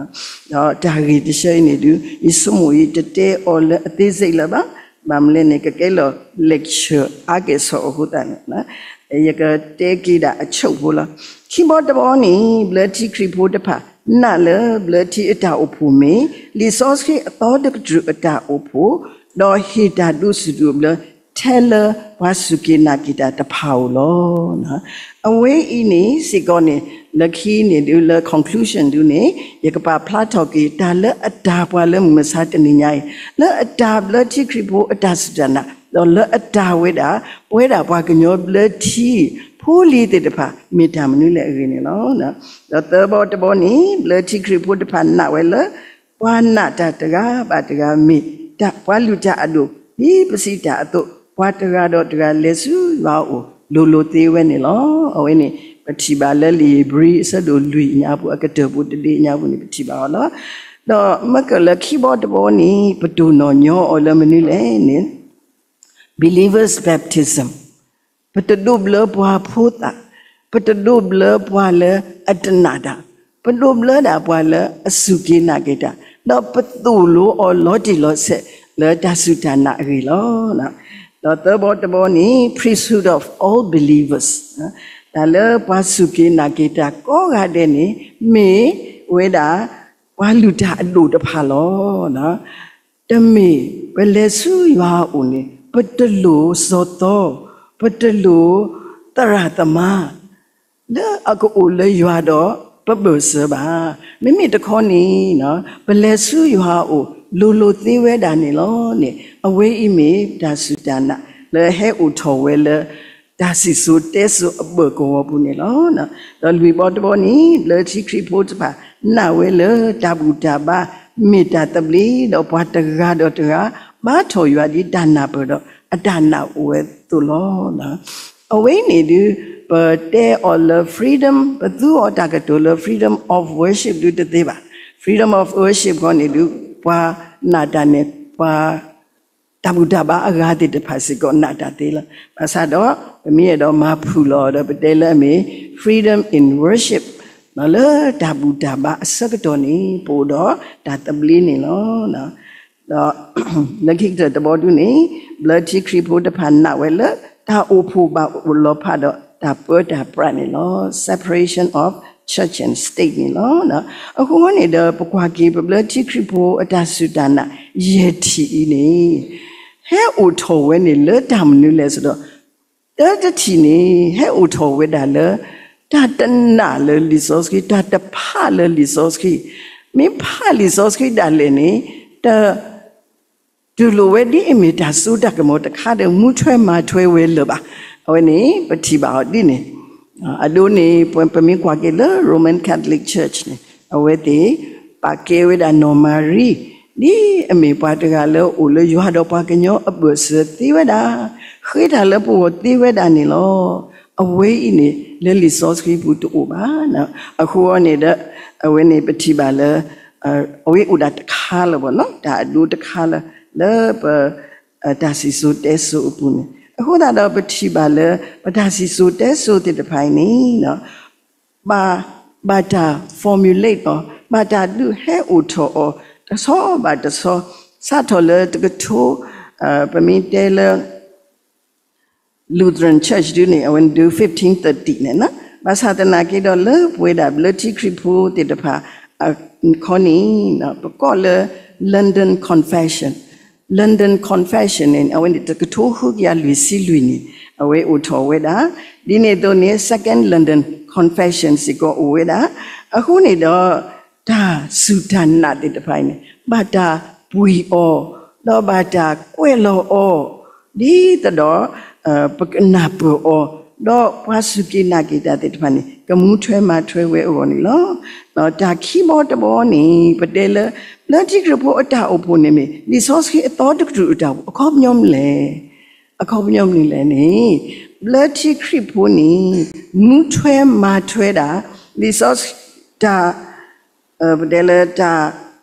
ဒီးတၢ်ဂ့ၢ်တဆၢအံၤန့ၣ်ဒုး ယဆိကမိၣ်အံၤတတဲအီၤလၢအသေးစိတ်လၢၤဘၣ်, ဘၣ်မနုၤလဲၣ်န့ၣ် ကကဲလီၤ lecture အါကဲၣ်ဆိးအဃိသတးန့ၣ် ယကတဲက့ၤဒၣ်အဆိကမိၣ်ဖိလီၤ. ခံဘီတဘီန့ၣ် ဘျၢထံခရံာ်ဖိတဖၣ် နာ်လၢဘျၢထံအတၢ်အိၣ်ဖှိၣ်မ့ၢ် လံာ်စီဆှံအသီတကတြူၢ်အတၢ်အိၣ်ဖှိၣ်, ဒီးဟ့ၣ်တၢ်ဒိးစူၢ်ဒိၣ်ဘျၢ ထဲလၢပှၤစူၢ်က့ၤနာ်က့ၤတၢ်တဖၣ်ဧိၤလီၤ. အဝဲအံၤန့ၣ်စ့ၢ်ကီးန့ၣ် လၢခံန့ၣ်ဒုး လၢ conclusion ဒုးန့ၣ် ယကပာ်ဖျါထီၣ်က့ၤ တၢ်လၢအတၢ်ပှၤလၢမုၢ်မဆါတနံၤညါအံၤ လၢအတၢ်ဘျၢထံခရံာ်ဖိအတၢ်စူၢ်တၢ်နာ် ဒီးလၢအတၢ်ဝဲဒၣ် ပဝဲဒၣ်ပှၤကညီဘျၢထံ ဖိလံၤသ့ၣ်တဖၣ် မ့ၢ်တၢ်မနုၤလဲၣ်အဂ့ၢ်န့ၣ်လီၤ. ဒီးသၢဘီတဘီန့ၣ် ဘျၢထံခရံာ်ဖိတဖၣ်နာ်ဝဲလၢ ပှၤနာ်တၢ်တဂၤဘၣ်တဂၤမ့ၢ် ပှၤလုၢ်တၢ်အဒိၣ် ဒ်ပစံးတၢ်အသိး ပှၤတဂၤဒီးတဂၤလဲၤဆူယွၤအအိၣ် လိၤလိၤသ့ဝဲန့ၣ်လီၤ. အဝဲန့ၣ် ပထံၣ်ဘၣ်လၢလံာ်ဧ့ၤဘြံၤအဆၢဒိၣ်လွံၢ်အညါပူၤ အကတၢၢ်ပူၤတဘ့ၣ်အညါပူၤန့ၣ် ပထံၣ်ဘၣ်အီၤလီၤ. ဒီးမ့ၢ်ကလၢခံဘီတဘီန့ၣ် ပတိၢ်နီၣ်ညီအီၤလၢမနုၤလဲၣ်န့ၣ် believers' baptism ပတဒိးဘျၢပှၤဖိသၣ်, ပတဒိးဘျၢပှၤလၢအတနာ်တၢ်, ပဒိးဘျၢဒၣ်ပှၤလၢအစူၢ်က့ၤနာ်က့ၤတၢ်, ဒီးပသိၣ်လိအီၤလီၤတံၢ်လီၤဆဲးလၢတၢ်စူၢ်တၢ်နာ်အဂ့ၢ်လီၤ. ဒီးသၢဘီတဘီန့ၣ် priesthood of all believers တၢ်လၢပှၤစူၢ်က့ၤနာ်က့ၤတၢ်ကိးဂၤဒဲးန့ၣ် မ့ၢ်ဝဲဒၣ် ပှၤလုၢ်တၢ်အဒိၣ်တဖၣ်လီၤ. တမ့ၢ်ပလဲၤဆူယွၤအအိၣ်န့ၣ် ပတလိၣ်စီၤသီ, ပတလိၣ်သရၣ်သမါ လၢအကအိၣ်လၢယွၤဒီးပဘၢၣ်စၢၤဘၣ်. မ့မ့ၢ်တခီန့ၣ် ပလဲၤဆူယွၤအအိၣ် လိၤလိၤသ့ဝဲဒၣ်န့ၣ်လီၤန့ၣ် အဝဲအံၤမ့ၢ်တၢ်စူၢ်တၢ်နာ် လၢဟဲအိၣ်ထီၣ်ဝဲလၢ တၢ်စံၣ်စိၤတဲစိၤအဘၢၣ်ကဝီၤပူၤန့ၣ်လီၤ. ဒီးလွံၢ်ဘီတဘီန့ၣ် ဘျၢထံခရံာ်ဖိတဖၣ် နာ်ဝဲလၢတၢ်ဘူၣ်တၢ်ဘါ မ့ၢ်တၢ်သဘျ့ ဒီးပှၤတဂၤဒီးတဂၤ ဘါထီၣ်ယွၤဒ်တၢ်နၢ်ပၢၢ်ဒီးအတၢ်နာ်အိၣ်ဝဲအသိးလီၤ. အဝဲအံၤန့ၣ်ဒုး ပတဲအီၤလၢ freedom ပသူအီၤတၢ်ကတိၤလၢ freedom of worship ဒုးတသ့ဘၣ်. freedom of worship ခီန့ၣ်ဒုး ပှၤနာ်တၢ်န့ၣ် ပှၤ တၢ်ဘူၣ်တၢ်ဘါအဂၤသ့ၣ်တဖၣ်စ့ၢ်ကီးနာ်တၢ်သ့လီၤ. ဘၣ်ဆၣ်ဒီး ပမ့ၢ်အဲၣ်ဒိးမၤဖုၣ်လီၤဒီး ပတဲလၢအမ့ၢ် freedom in worship လၢတၢ်ဘူၣ်တၢ်ဘါအဆၢကတီၢ်န့ၣ် ပအိၣ်ဒီးတၢ်သဘျ့န့ၣ်လီၤ. ဒီး လၢခံကတၢၢ်တဘီဒုန့ၣ် ဘျၢထံခရံာ်ဖိတဖၣ်နာ်ဝဲလၢ တၢ်အိၣ်ဖှိၣ်ဘၣ်အိၣ်လီၤဖးဒီးတၢ်ပၢတၢ်ပြးန့ၣ်လီၤ. separation of church and state န့ၣ်လီၤ. အဃိန့ၣ်ဒီး ပကွၢ်က့ၤပဘျၢထံခရံာ်ဖိအတၢ်စူၢ်တၢ်နာ် ယဲၢ်ထံၣ်အံၤန့ၣ် ဟဲအိၣ်ထီၣ်ဝဲန့ၣ်လၢတၢ်မနုၤလဲၣ်ဆိုတော့ တၢတထံၣ်န့ၣ် ဟဲအိၣ်ထီၣ်ဝဲဒၣ်လၢ တၢ်တနာ်လၢလံာ်စီဆှံ တၢ်တဖးလၢလံာ်စီဆှံ, မ့ၢ်ဖးလံာ်စီဆှံဒၣ်လဲာ်န့ၣ် တ တူၢ်လိာ်ဝဲဒ်အမ့ၢ်တၢ်စိတၢ်ကမီၤတခါဒီး မူထွဲမၤထွဲဝဲလၢၤဘၣ်. အဝဲန့ၣ် ပထံၣ်ဘၣ်အီၤဒ်န့ၣ်, အဒိန့ၣ် ပမ့ၢ်ကွၢ်က့ၤလၢ Roman Catholic Church န့ၣ် အဝဲသ့ၣ် ပာ်ကဲဝဲဒၣ်နီၢ်မၤရံ ဒ်အမ့ၢ်ပှၤတဂၤလၢအိၣ်လၢယွၤဒီးပှၤကညီအဘၢၣ်စၢၤသ့ဝဲဒၣ်, ဃ့တၢ်လၢပဂီၢ်သ့ဝဲဒၣ်န့ၣ်လီၤ. အဝဲအံၤန့ၣ် လၢလံာ်စီဆှံပူၤတအိၣ်ဘၣ်. အဃိန့ၣ်ဒီး အဝဲန့ၣ်ပထံၣ်ဘၣ်လၢ အဝဲအိၣ်ဒၣ်တခါလၢၤဘၣ်နီၤ, တၢ်အဒိတခါလၢ လၢပ တၢ်စံၣ်စိၤတဲစိၤအပူၤန့ၣ်. အဃိသတးဒီးပထံၣ်ဘၣ်လၢ ပတၢ်စံၣ်စိၤတဲစိၤသ့ၣ်တဖၣ်အံၤန့ၣ် ဘၣ်တၢ် formulate အီၤ, ဘၣ်တၢ်ဒုးဟဲအိၣ်ထီၣ်အီၤ တဆီဘၣ်တဆီ, စးထီၣ်လၢတကထိ ပမ့ၢ်တဲလၢ Lutheran Church ဒုန့ၣ် အဝဲဒုး fifteen thirty န့ၣ်, ဘၣ်ဆၣ်သနာ်က့ဒီးလၢပဝဲဒၣ်ဘျၢထံခရံာ်ဖိသ့ၣ်တဖၣ် ခီန့ၣ် ပကိးလၢ London Confession, London Confession န့ၣ် အဝဲန့ၣ် တကထိဃုကယၤလွံၢ်ဆံလွံၢ်န့ၣ် အဝဲအိၣ်ထီၣ်ဝဲဒၣ်, ဒ်န့ၣ်အသိးန့ၣ် Second London Confession စ့ၢ်ကီးအိၣ်ဝဲဒၣ်, အဃိန့ၣ်ဒီး တၢ်စူၢ်တၢ်နာ်သ့ၣ်တဖၣ်အံၤန့ၣ် ဘၣ်တၢ်ပှံၤအီၤ, ဒီးဘၣ်တၢ်ကွဲးလီၤအီၤ, ဒ်သိးဒီး ပကနၢ်ပၢၢ်အီၤ, ဒီးပှၤစူၢ်က့ၤနာ်က့ၤတၢ်သ့ၣ်တဖၣ်န့ၣ် ကမူထွဲမၤထွဲဝဲအဂီၢ်န့ၣ်လီၤ. တၢ်ခံဘီတဘီန့ၣ် ပတဲလၢ ဘျၢထံခရံာ်ဖိအတၢ်အိၣ်ဖှိၣ်န့ၣ်မ့ၢ် လံာ်စီဆှံအသီတကတြူၢ်အတၢ်အိၣ်ဖှိၣ် အခီပညီမနုၤလဲၣ်. အခီပညီမနုၤလဲၣ်န့ၣ် ဘျၢထံခရံာ်ဖိန့ၣ် မူထွဲမၤထွဲဒၣ် လံာ်စီဆှံ တၢ် ပတဲလၢတၢ်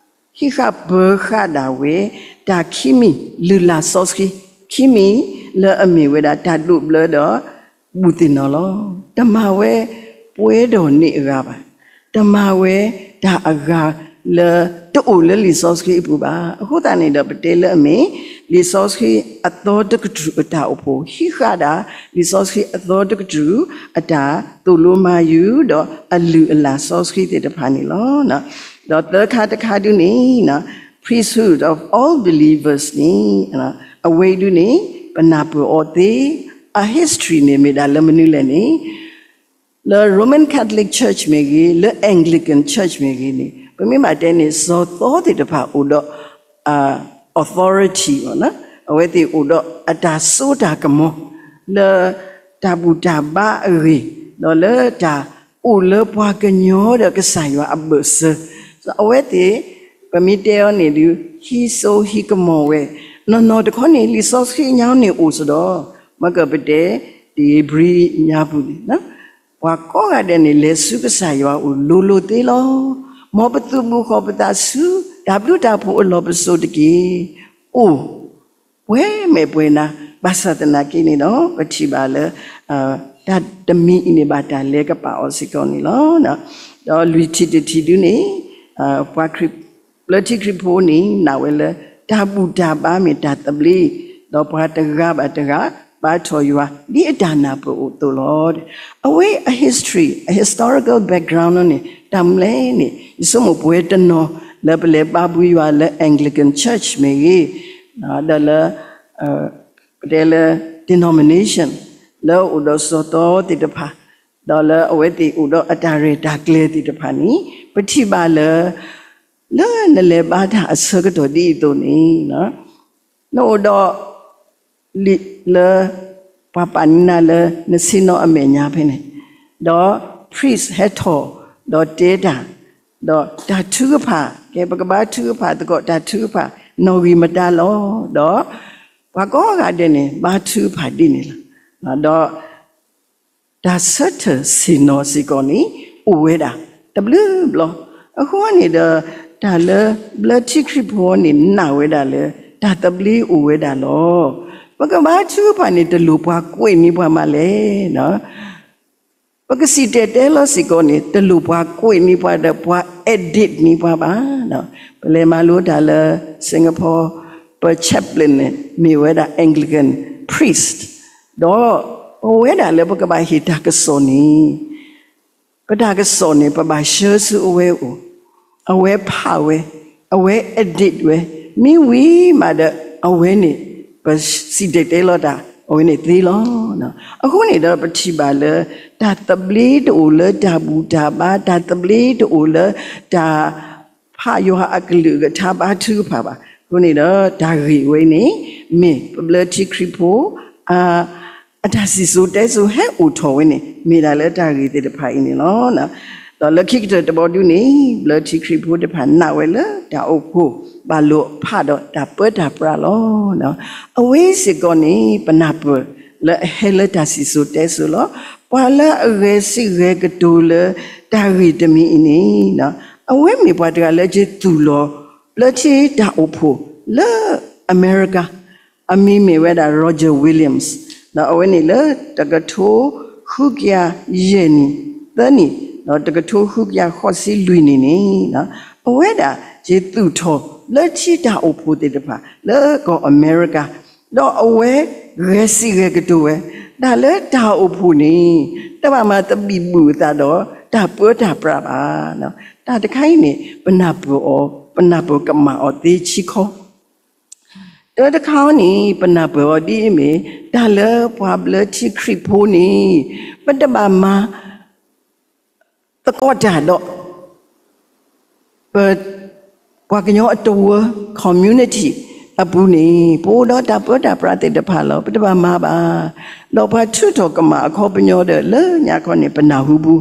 ဟံးဃာ်ပၢၤဃာ်ဒၣ်ဝဲ တၢ်ခံမံၤလုၢ်လၢ်စီဆှံ ခံမံၤ လၢအမ့ၢ်ဝဲဒၣ်တၢ်ဒိးဘျၢဒီး ဘူၣ်သ့ၣ်နီၣ်လီၤ. တမၤဝဲပှဲၤဒီးန့ၢ်အဂၤဘၣ်. တမၤဝဲတၢ်အဂၤလၢ တအိၣ်လၢလံာ်စီဆှံအပူၤဘၣ်. အဃိသတးန့ၣ်ဒီး ပတဲလၢအမ့ၢ် လံာ်စီဆှံအသီတကတြူၢ်အတၢ်အိၣ်ဖှိၣ် ဟံးဃာ်ဒၣ် လံာ်စီဆှံအသီတကတြူၢ် အတၢ်သိၣ်လိမၤယုၤ ဒီးအလုၢ်အလၢ်စီဆှံသ့ၣ်တဖၣ်န့ၣ်လီၤ. ဒီးသၢခါတခါဒုန့ၣ် priesthood of all believers န့ၣ် အဝဲအံၤဒုန့ၣ် ပနၢ်ပၢၢ်အီၤသ့ အ history န့ၣ်မ့ၢ်ဒၣ်လၢမနုၤလဲၣ်န့ၣ် လၢ Roman Catholic Church မ့ၢ်ဂ့ၤ, လၢ Anglican Church မ့ၢ်ဂ့ၤန့ၣ် ပမ့ၢ်ဘၣ်တဲန့ၣ် စီၤသီသ့ၣ်တဖၣ်အိၣ်ဒီး authority အဝဲသ့ၣ်အိၣ်ဒီးအတၢ်စိတၢ်ကမီၤ လၢတၢ်ဘူၣ်တၢ်ဘါအဂ့ၢ်, ဒီးလၢတၢ်အိၣ်လၢပှၤကညီဒီးကစၢ်ယွၤအဘၢၣ်စၢၤ, အဝဲသ့ၣ် ပမ့ၢ်တဲအီၤန့ၣ်ဒုး ဟံးစိဟံးကမီၤဝဲ, နီၢ်နီၢ်တခီန့ၣ် လံာ်စီဆှံညါန့ၣ်အိၣ်စ့ၢ်ဒီး မ့ၢ်ကပတဲ ဧ့ၤဘြံၤညါပူၤန့ၣ် ပှၤကိးဂၤဒဲးန့ၣ် လဲၤဆူကစၢ်ယွၤအအိၣ်လိၤလိၤသ့လီၤ. မ်ပသုးဘူးဃီၤပသးဆူ တၢ်ဘျုးတၢ်ဖှိၣ်အလီၢ်ပစိာ်တက့ၢ်. အိၣ်ပှဲၤမဲာ်ပှဲၤနါ, ဘၣ်ဆၣ်သနာ်က့န့ၣ်ဒီး ပထံၣ်ဘၣ်လၢ တၢ်တမံၤအံၤန့ၣ် ဘၣ်တၢ်လဲၤကပာ်အီၤစ့ၢ်ကီးန့ၣ်လီၤ. ဒီးလွံၢ်ထံၣ်တထံၣ်ဒုန့ၣ် ပှၤခရံာ် ဘျၢထံခရံာ်ဖိန့ၣ် နာ်ဝဲလၢ တၢ်ဘူၣ်တၢ်ဘါမ့ၢ်တၢ်သဘျ့, ဒီးပှၤတဂၤဘၣ်တဂၤ ဘါထီၣ်ယွၤ ဒ်အတၢ်နၢ်ပၢၢ်အိၣ်အသိးလီၤ. အဝဲအ history, အ historical background န့ၣ် တၢ်မနုၤလဲၣ်န့ၣ် ယဆိကမိၣ်ပဝဲတနီၤ လၢပလဲၤဘါပှၤယွၤလၢ Anglican Church မ့ၢ်ဂ့ၤ, ဒီးလၢ ပတဲလၢ denomination လၢအိၣ်ဒီးစီၤသီသ့ၣ်တဖၣ်, ဒီးလၢအဝဲသ့ၣ်အိၣ်ဒီးအတၢ်ရဲၣ်တၢ်ကျဲၤသ့ၣ်တဖၣ်န့ၣ် ပထံၣ်ဘၣ်လၢ လၢနလဲၤဘါတၢ်အဆၢကတီၢ်ဒ်အံၤအသိးန့ၣ် နအိၣ်ဒီး လံာ်လၢ ပှၤပာ်န့ၢ်နၤလၢနဆ့ၣ်နီၤအမဲာ်ညါဖဲန့ၣ်, ဒီး priest ဟဲထီၣ် ဒီးတဲတၢ်, ဒီးတၢ်ထုကဖၣ်, ကဲ ပကဘါထုကဖၣ်သကိး တၢ်ထုကဖၣ် နီၣ်ဂံၢ်မတၤလီၤ. ဒီး ပှၤကိးဂၤဒဲးန့ၣ် ဘါထုကဖၣ်ဒ်န့ၣ်လီၤ. ဒီး တၢ်ဆၢထၢၣ်ဆ့ၣ်နီၤစ့ၢ်ကီးန့ၣ် အိၣ်ဝဲဒၣ် တဘျုးဘျီ. အဃိန့ၣ်ဒီး တၢ်လၢဘျၢထံခရံာ်ဖိန့ၣ် နာ်ဝဲဒၣ်လၢ တၢ်သဘျ့အိၣ်ဝဲဒၣ်လီၤ. ပကဘါထုကဖၣ်န့ၣ် တလိၣ်ပှၤကွဲးန့ၢ်ပှၤမးလဲၣ်. ပကစံၣ်တဲၤတဲလီၤစ့ၢ်ကီးန့ၣ် တလိၣ်ပှၤကွဲးန့ၢ်ပှၤဒီး ပှၤ edit န့ၢ်ပှၤဘၣ်. ပလဲၤမၤလိတၢ်လၢ Singapore, ပ chaplain န့ၣ် မ့ၢ်ဝဲဒၣ် Anglican priest, ဒီးပဝဲဒၣ်လၢပကဘၣ်ဟ့ၣ်တၢ်ကစီၣ်န့ၣ် ပတၢ်ကစီၣ်န့ၣ် ပဘၣ်ဆှၢဆူအဝဲအအိၣ်, အဝဲဖးဝဲ, အဝဲ edit ဝဲ, မ့ၢ်ဝံၤမးဒီး အဝဲန့ၣ် ပစံၣ်တဲၤတဲလီၤတၢ် အဝဲန့ၣ်သ့လီၤ. အဃိန့ၣ်ဒီး ပထံၣ်ဘၣ်လၢ တၢ်သဘျ့တအိၣ်လၢတၢ်ဘူၣ်တၢ်ဘါ, တၢ်သဘျ့တအိၣ်လၢတၢ် ဖးယွၤအကလုၢ်ကထါဘါထုကဖၣ်ဘၣ်. အဃိန့ၣ်ဒီး တၢ်ဂ့ၢ်ဝဲန့ၣ် မ့ၢ်ပဘျၢထံခရံာ်ဖိ အတၢ်စံၣ်စိၤတဲစိၤဟဲအိၣ်ထီၣ်ဝဲန့ၣ် မ့ၢ်ဒၣ်လၢတၢ်ဂ့ၢ်သ့ၣ်တဖၣ်အံၤန့ၣ်လီၤ. ဒီးလၢခံကတၢၢ်တဘီဒုန့ၣ် ဘျၢထံခရံာ်ဖိတဖၣ်နာ်ဝဲလၢတၢ်အိၣ်ဖှိၣ်ဘၣ်လိာ်ဖးဒီးတၢ်ပၢတၢ်ပြးလီၤ. အဝဲစ့ၢ်ကီးန့ၣ် ပနၢ်ပၢၢ်လၢအဟဲလၢတၢ်စံၣ်စိၤတဲစိၤလီၤ. ပှၤလၢအဂဲၤစံးဂဲၤကတိၤလၢတၢ်ဂ့ၢ်တမံၤအံၤန့ၣ် အဝဲမ့ၢ်ပှၤတဂၤလၢယသူၣ်လီၤ ဘျၢထံတၢ်အိၣ်ဖှိၣ်လၢအမဲရကၤ အမံၤမ့ၢ်ဝဲဒၣ် Roger Williams, ဒီးအဝဲန့ၣ်လၢတကထိဃုကယၤယဲၢ်နံၣ်သၢနံၣ် ဒီးတကထိဃုကယၤဃိးဆံလွံၢ်နံၣ်န့ၣ် အဝဲဒၣ်ယသူၣ်ထီၣ်လၢထံတၢ်အိၣ်ဖှိၣ်သ့ၣ်တဖၣ် လၢကီၢ်အမဲရကၤ, ဒီးအဝဲဂဲၤစံးဂဲၤကတိၤဝဲ တၢ်လၢတၢ်အိၣ်ဖှိၣ်န့ၣ် တဘၣ်မၤသဘံၣ်ဘုၣ်အသးဒီးတၢ်ပၢတၢ်ပြးဘၣ်. တၢ်တခါအံၤန့ၣ် ပနၢ်ပၢၢ်အီၤ ပနၢ်ပၢၢ်ကမၣ်အီၤသ့ဆံးခီ တၢ်တခါအံၤန့ၣ် ပနၢ်ပၢၢ်အီၤဒ်အမ့ၢ် တၢ်လၢပှၤဘျၢထံခရံာ်ဖိန့ၣ် ပတဘၣ်မၤသကိးတၢ်ဒီး ပ ပှၤကညီအတဝၢ community အပူၤန့ၣ် ပအိၣ်ဒီးတၢ်ပၢတၢ်ပြးသ့ၣ်တဖၣ်လီၤ. ပတဘၣ်မၤဘၣ်. ဒီးပှၤထုးထီၣ်ကမၣ်အခီပညီဒီး လၢညါခီန့ၣ် ပနၢ်ဟူပူၤ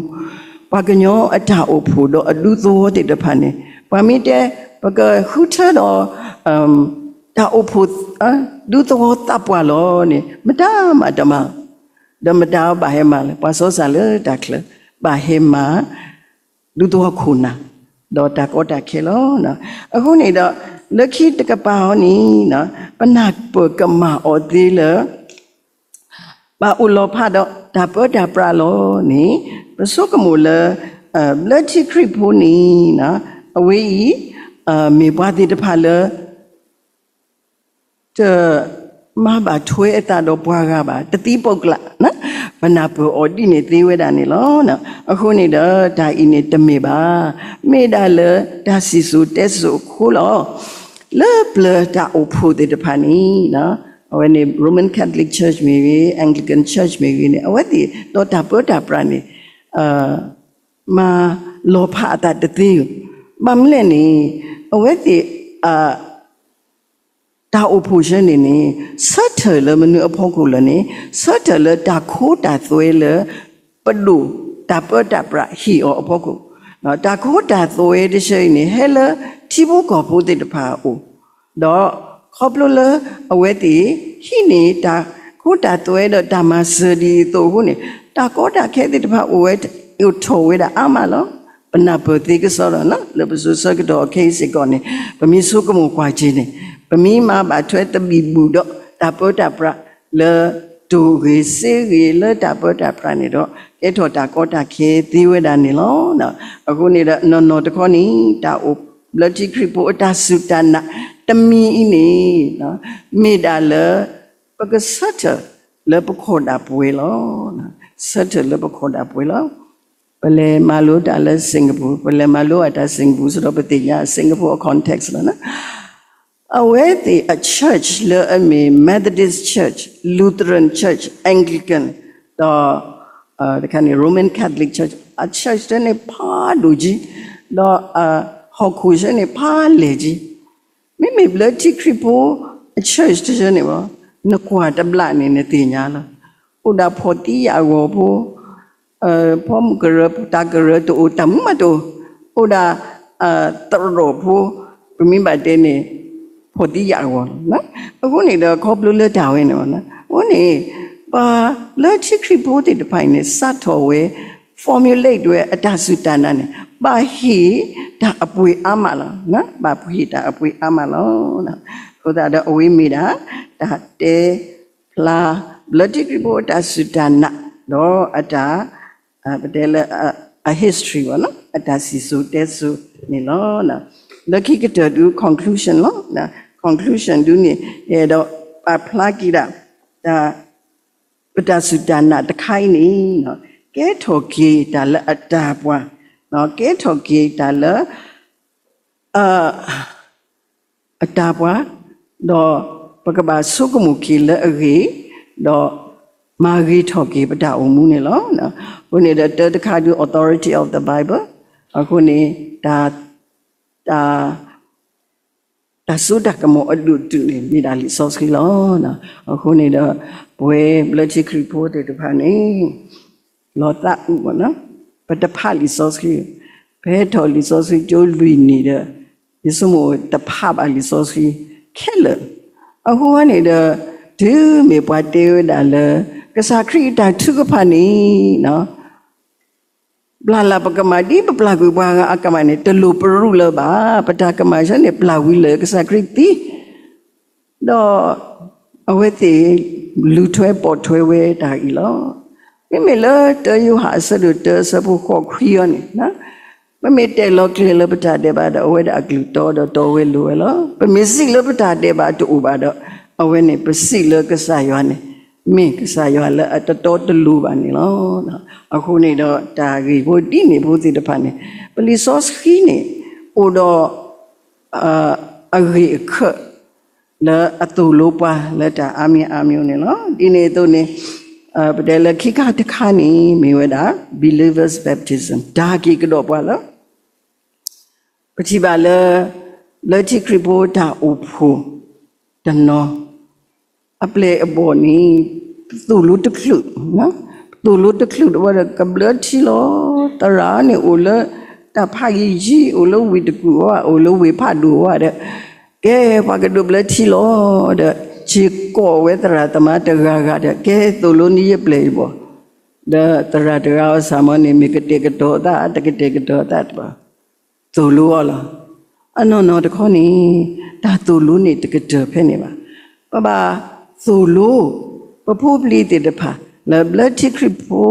ပှၤကညီအတၢ်အိၣ်ဖှိၣ်ဒီးအဒူသဝီသ့ၣ်တဖၣ်န့ၣ် ပှၤမ့ၢ်တဲ ပကဃုထၢဒီး တၢ်အိၣ်ဖှိၣ် ဒူသဝီသးပှၢ်လီၤန့ၣ် မတၤမၤတမၤ ဒီးမတၤဘၣ်ဟဲမၤလဲၣ်. ပှၤစီစၢ်လၢတၢ်ချၢ ဘၣ်ဟဲမၤ ဒူသဝီခိၣ်နၢ် ဒီးတၢ်ကီတၢ်ခဲလီၤ. အဃိန့ၣ်ဒီး လၢခံတကပၤအံၤန့ၣ် ပနၢ်ပၢၢ်ကမၣ်အီၤသ့လၢ ဘၣ်အိၣ်လီၤဖးဒီးတၢ်ပၢတၢ်ပြးလီၤန့ၣ် ပဆိကမိၣ်လၢ ဘျၢထံခရံာ်ဖိန့ၣ် အဝဲအံၤ မ့ၢ်ပှၤသ့ၣ်တဖၣ်လၢ တ မၤဘၣ်ထွဲအသးဒီးပှၤဂၤဘၣ် တသံပုဂ္ဂလ ပနၢ်ပၢၢ်အီၤဒ်န့ၣ်သ့ဝဲဒၣ်န့ၣ်လီၤ. အဃိန့ၣ်ဒီး တၢ်အံၤန့ၣ်တမ့ၢ်ဘၣ်. မ့ၢ်ဒၣ်လၢတၢ်စံၣ်စိၤတဲစိၤအဃိလီၤ. လၢပျၢၤတၢ်အိၣ်ဖှိၣ်သ့ၣ်တဖၣ်န့ၣ် အဝဲန့ၣ် Roman Catholic Church မ့ၢ်ဂ့ၤ Anglican Church မ့ၢ်ဂ့ၤန့ၣ် အဝဲသ့ၣ်ဒီးတၢ်ပၢတၢ်ပြးန့ၣ် မၤလီၤဖးအသးတသ့ဧိၤ. ဘၣ်မနုၤလဲၣ်န့ၣ် အဝဲသ့ၣ် တၢ်အိၣ်ဖှိၣ်ဆၢန့ၣ်န့ၣ် ဆၢထၢၣ်လၢမနုၤအဖီခိၣ်လဲၣ်န့ၣ် ဆၢထၢၣ်လၢတၢ်ခိတၢ်သွဲလၢ ပဒိၣ်တၢ်ပၢတၢ်ပြးဟ့ၣ်အီၤအဖီခိၣ်, တၢ်ခိတၢ်သွဲတဆၢအံၤန့ၣ် ဟဲလၢထံဖိကီၢ်ဖိသ့ၣ်တဖၣ်အအိၣ်, ဒီးခီဖျိလၢအဝဲသ့ၣ်ဟံးန့ၢ်တၢ်ခိတၢ်သွဲဒီးတၢ်မၤစၢၤဒ်အံၤအသိးအဃိန့ၣ် တၢ်ကီတၢ်ခဲသ့ၣ်တဖၣ်အိၣ်ဝဲ အိၣ်ထီၣ်ဝဲဒၣ်အါမးလီၤ. ပနၢ်ပၢၢ်သ့ကစီဒီး လၢပစိၤဆၢကတီၢ်ခဲအံၤစ့ၢ်ကီးန့ၣ် ပမ့ၢ်ဆိကမိၣ်ကွၢ်က့ၤန့ၣ် ပမ့ၢ်မၤဘၣ်ထွဲသဘံၣ်ဘုၣ်ဒီးတၢ်ပၢတၢ်ပြးလၢတိၢ်ဂ့ၤစ့ဂ့ၤလၢတၢ်ပၢတၢ်ပြးန့ၣ်ဒီး ကဲထီၣ်တၢ်ကီတၢ်ခဲသ့ဝဲဒၣ်န့ၣ်လီၤ. အဃိန့ၣ်ဒီး နီၢ်နီၢ်တခီန့ၣ် တၢ်အိၣ်ဘျၢထံခရံာ်ဖိအတၢ်စူၢ်တၢ်နာ်တမံၤအံၤန့ၣ် မ့ၢ်ဒၣ်လၢ ပကဆၢထၢၣ်လၢပခိၣ်ဒၣ်ပှဲၤလီၤ. ဆၢထၢၣ်လၢပခိၣ်ဒၣ်ပှဲၤလီၤ. ပလဲၤမၤလိတၢ်လၢ Singapore, ပလဲၤမၤလိအတၢ် Singapore စ့ၢ်ကီး ပသ့ၣ်ညါ Singapore အ context လီၤ. အဝဲသ့ၣ်အ church လၢအမ့ၢ် Methodist Church, Lutheran Church, Anglican ဒီး တခါန့ၣ် Roman Catholic Church အ church တန့ၣ်ဖးဒိၣ်ကံ, ဒီးဟီၣ်ခိၣ်ဆၢန့ၣ်ဖးလဲၢ်ကံ မ့မ့ၢ်ဘျၢထံခရံာ်ဖိအ church တဆၢန့ၣ်ဘၣ်, နကွၢ်တဘျးန့ၣ်နသ့ၣ်ညါလီၤ. အိၣ်ဒၣ်ဖီၣ်သံယာ်ဂီၤဖိ, ဖီမုၢ်ကရၢ တၢ်ကရၢတအိၣ် တၢ်မူမးတအိၣ်, အိၣ်ဒၣ်သရိာ်ဖိ, ပမ့ၢ်ဘၣ်တဲန့ၣ် ဖီၣ်သံယာ်ဂီၤလီၤ. အဃိန့ၣ်ဒီး ခီဖျိလၢတၢ်ဝဲန့ၣ်ဘၣ်, အဃိန့ၣ် ပှၤဘျၢထံခရံာ်ဖိသ့ၣ်တဖၣ်အံၤန့ၣ် စးထီၣ်ဝဲ formulate ဝဲအတၢ်စူၢ်တၢ်နာ်န့ၣ် ဘၣ်ဟ့ၣ်တၢ်အပှ့ၤအါမးလီၤ. ဘၣ်ဟ့ၣ်တၢ်အပှ့ၤအါမးလီၤ. အဃိသတးဒီးအဝဲမ့ၢ်ဒၣ် တၢ်တဲဖျါ ဘျၢထံခရံာ်ဖိအတၢ်စူၢ်တၢ်နာ် ဒီးအတၢ် ပတဲလၢ အ history ဘၣ်, အတၢ်စံၣ်စိၤတဲစိၤန့ၣ်လီၤ. လၢခံကတၢၢ်ဒုး conclusion လီၤ. conclusion ဒုးန့ၣ် ယအဲၣ်ဒိးပာ်ဖျါက့ၤဒၣ် တၢ် ပတၢ်စူၢ်တၢ်နာ်တခါအံၤန့ၣ် ကဲထီၣ်က့ၤတၢ်လၢအတၢ်ပှၤ, ကဲထီၣ်က့ၤတၢ်လၢ အတၢ်ပှၤ, ဒီးပကဘၣ်ဆိကမိၣ်က့ၤလၢအဂ့ၢ်, ဒီးမၤဂ့ၤထီၣ်က့ၤပတၢ်အိၣ်မူန့ၣ်လီၤ. အဃိန့ၣ်ဒီးတၢ်တခါဒုး authority of the Bible, အဃိန့ၣ် တၢ် တၢ် တၢ်စိတၢ်ကမီၤအဒိၣ်တုာ်န့ၣ် မ့ၢ်ဒၣ်လံာ်စီဆှံလီၤ. အဃိန့ၣ်ဒီး ပဝဲဘျၢထံခရံာ်ဖိသ့ၣ်တဖၣ်န့ၣ် လီၤသးအုးဘၣ်, ပတဖးလံာ်စီဆှံ, ပဟဲထီၣ်လံာ်စီဆှံကၠိလွံၢ်နံၣ်ဒီး ယဆိကမိၣ်တဖးဘၣ်လံာ်စီဆှံခဲလၢာ်. အဃိန့ၣ်ဒီး တုၤမ့ၢ်ပှၤတဲဝဲဒၣ်လၢ ကစၢ်ခရံာ်အတၢ်ထုကဖၣ်န့ၣ် ဘျးလၢ်ပကမၣ် ဒ်ပပျၢ်ကွံာ်ပှၤဂၤအကမၣ်န့ၣ် တလိၣ်ပရူးလၢၤဘၣ်. ပတၢ်ကမၣ်ဆၢန့ၣ် ပျၢ်ဝံၤလၢကစၢ်ခရံာ်သံ, ဒီးအဝဲသ့ၣ်လူၤထွဲပိာ်ထွဲဝဲတၢ်အံၤလီၤ. မ့မ့ၢ်လၢတၢယိၤဟၣ်အဆၢဒိၣ်တၢအဆၢဖိဃိးခွံအံၤန့ၣ် ပမ့ၢ်တဲလီၤကျဲၤလၢပတၢ်ဒဲးဘးဒီး အဝဲဒၣ်အကလုၢ်တီဒီးတီဝဲလိၤဝဲလီၤ. ပမ့ၢ်စံးလၢပတၢ်ဒဲးဘးတအိၣ်ဘၣ်ဒီး အဝဲန့ၣ်ပစံးလၢကစၢ်ယွၤန့ၣ် မ့ၢ်ကစၢ်ယွၤလၢအတတီတလိၤဘၣ်န့ၣ်လီၤ. အဃိန့ၣ်ဒီး တၢ်ဂ့ၢ်ဖိဒ်န့ၣ်ဖိသ့ၣ်တဖၣ်န့ၣ် ပလံာ်စီဆှံန့ၣ် အိၣ်ဒီး အဂ့ၢ်အခၢး လၢအသိၣ်လိပှၤလၢတၢ်အါမံၤအါမံၤန့ၣ်လီၤ. ဒ်န့ၣ်အသိးန့ၣ် ပတဲလၢခံခါတခါန့ၣ် မ့ၢ်ဝဲဒၣ် believer's baptism တၢ်က့ၤကဒီးပှၤလၢ ပထံၣ်ဘၣ်လၢ ဘျၢထံခရံာ်ဖိတၢ်အိၣ်ဖှိၣ်တနီၤ အပျဲၢ်အဘီၣ်န့ၣ် သိၣ်လိတချုး, သိၣ်လိတချုးဒီး ကဘျၢထံလီၤ. သရၣ်န့ၣ်အိၣ်လၢတၢ်ဖးယံၤယံၤ, အိၣ်လၢဝ့ၢ်တကူၣ်ဝဲ, အိၣ်လၢဝ့ၢ်ဖးဒိၣ်ဝဲဒီး, ကဲပှၤကဒိးဘျၢထံလီၤဒီး စ့ၢ်ကီးဝဲသရၣ်သမါတဂၤဂၤဒီး ကဲသိၣ်လိန့ၢ်ယပျဲၢ်ယဘီၣ်, ဒီးသရၣ်တဂၤအီၤစၢ်မီန့ၣ် မ့ၢ်ကတဲာ်ကတီၤအသး တကတဲာ်ကတီၤအသးတဘၣ် သိၣ်လိအီၤလီၤ. အနီၢ်နီၢ်တခီန့ၣ် တၢ်သိၣ်လိန့ၣ်တကတၢၢ်ဖဲန့ၣ်ဘၣ်. ပဘၣ်သိၣ်လိ ပဖိပလံၤသ့ၣ်တဖၣ် လၢဘျၢထံခရံာ်ဖိ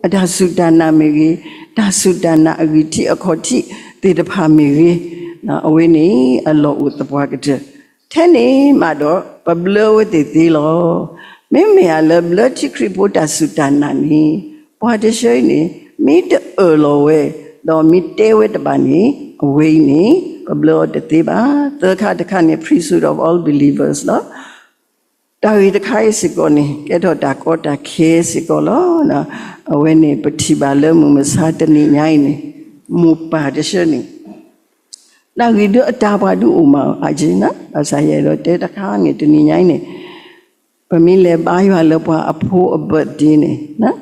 အတၢ်စူၢ်တၢ်နာ်မ့ၢ်ဂ့ၤ, တၢ်စူၢ်တၢ်နာ်အဂံၢ်ထံးအခီၣ်ထံးသ့ၣ်တဖၣ်မ့ၢ်ဂ့ၤ, အဝဲန့ၣ်အလီၢ်အိၣ်သပှၢ်ကတၢၢ် ထဲန့ၣ်မးဒီး ပဘျၢဝဲသ့ၣ်သ့လီၤ. မ့မ့ၢ်အလၢဘျၢထံခရံာ်ဖိတၢ်စူၢ်တၢ်နာ်န့ၣ် ပှၤတဆၢအံၤန့ၣ် မ့ၢ်တအၢၣ်လီၤဝဲ ဒီးမ့ၢ်တဲဝဲတဘၣ်န့ၣ် အဝဲအံၤန့ၣ် ပဘျၢအီၤတသ့ဘၣ်. သၢခါတခါန့ၣ် priesthood of all believers လီၤ. တၢ်ဂ့ၢ်တခါအံၤစ့ၢ်ကီးန့ၣ် ကဲထီၣ်တၢ်ကီတၢ်ခဲစ့ၢ်ကီးလီၤ. အဝဲန့ၣ် ပထံၣ်ဘၣ်လၢမုၢ်မဆါတနံၤညါအံၤန့ၣ် မိၢ်ပၢ်တဆၢန့ၣ် တၢ်ဂ့ၢ်ဒုးအတၢ်ပှၤဒုးအိၣ်မးအါက့ၤနၤ, ဘၣ်ဆၣ်ယအဲၣ်ဒိးတဲတခါန့ၣ် တနံၤညါအံၤန့ၣ် ပမ့ၢ်လဲၤဘါယွၤလၢပှၤအဖိအ birthday န့ၣ်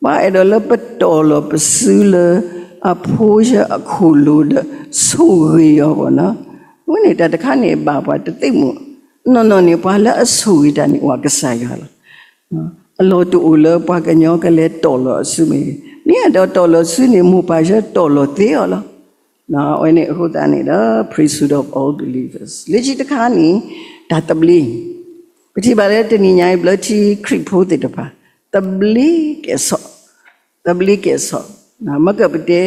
ပှၤအဲၣ်ဒိးလၢပတီၢ်လီၤပစုလၢ အဖိဆၢအခိၣ်လိၤဒီး ဆိၣ်ဂ့ၤအီၤဘၣ်နၤ. အဃိန့ၣ် တၢ်တခါန့ၣ်ဘၣ်ပှၤတသ့ၣ်မုာ်, နီၢ်နီၢ်န့ၣ် ပှၤလၢအဆိၣ်ဂ့ၤတၢ်န့ၣ် အိၣ်ကစၢ်ယွၤလီၤ. အလီၢ်တအိၣ်လၢပှၤကညီကလဲၤတီၢ်လီၤအစုမ့ၢ်ဂ့ၤ, မ့ၢ်အဲၣ်ဒိးတီၢ်လီၤစုန့ၣ် မိၢ်ပၢ်ဆၢတီၢ်လီၤသ့အီၤလီၤ. အဝဲန့ၣ်အဃိသတးန့ၣ်ဒီး priesthood of all believers လၢခံတခါန့ၣ် တၢ်သဘျ့, ပထံၣ်ဘၣ်လၢတနံၤညါအံၤ ဘျၢထံခရံာ်ဖိသ့ၣ်တဖၣ် သဘျ့ကဲၣ်ဆိး, သဘျ့ကဲၣ်ဆိး, မ့ၢ်ကပတဲ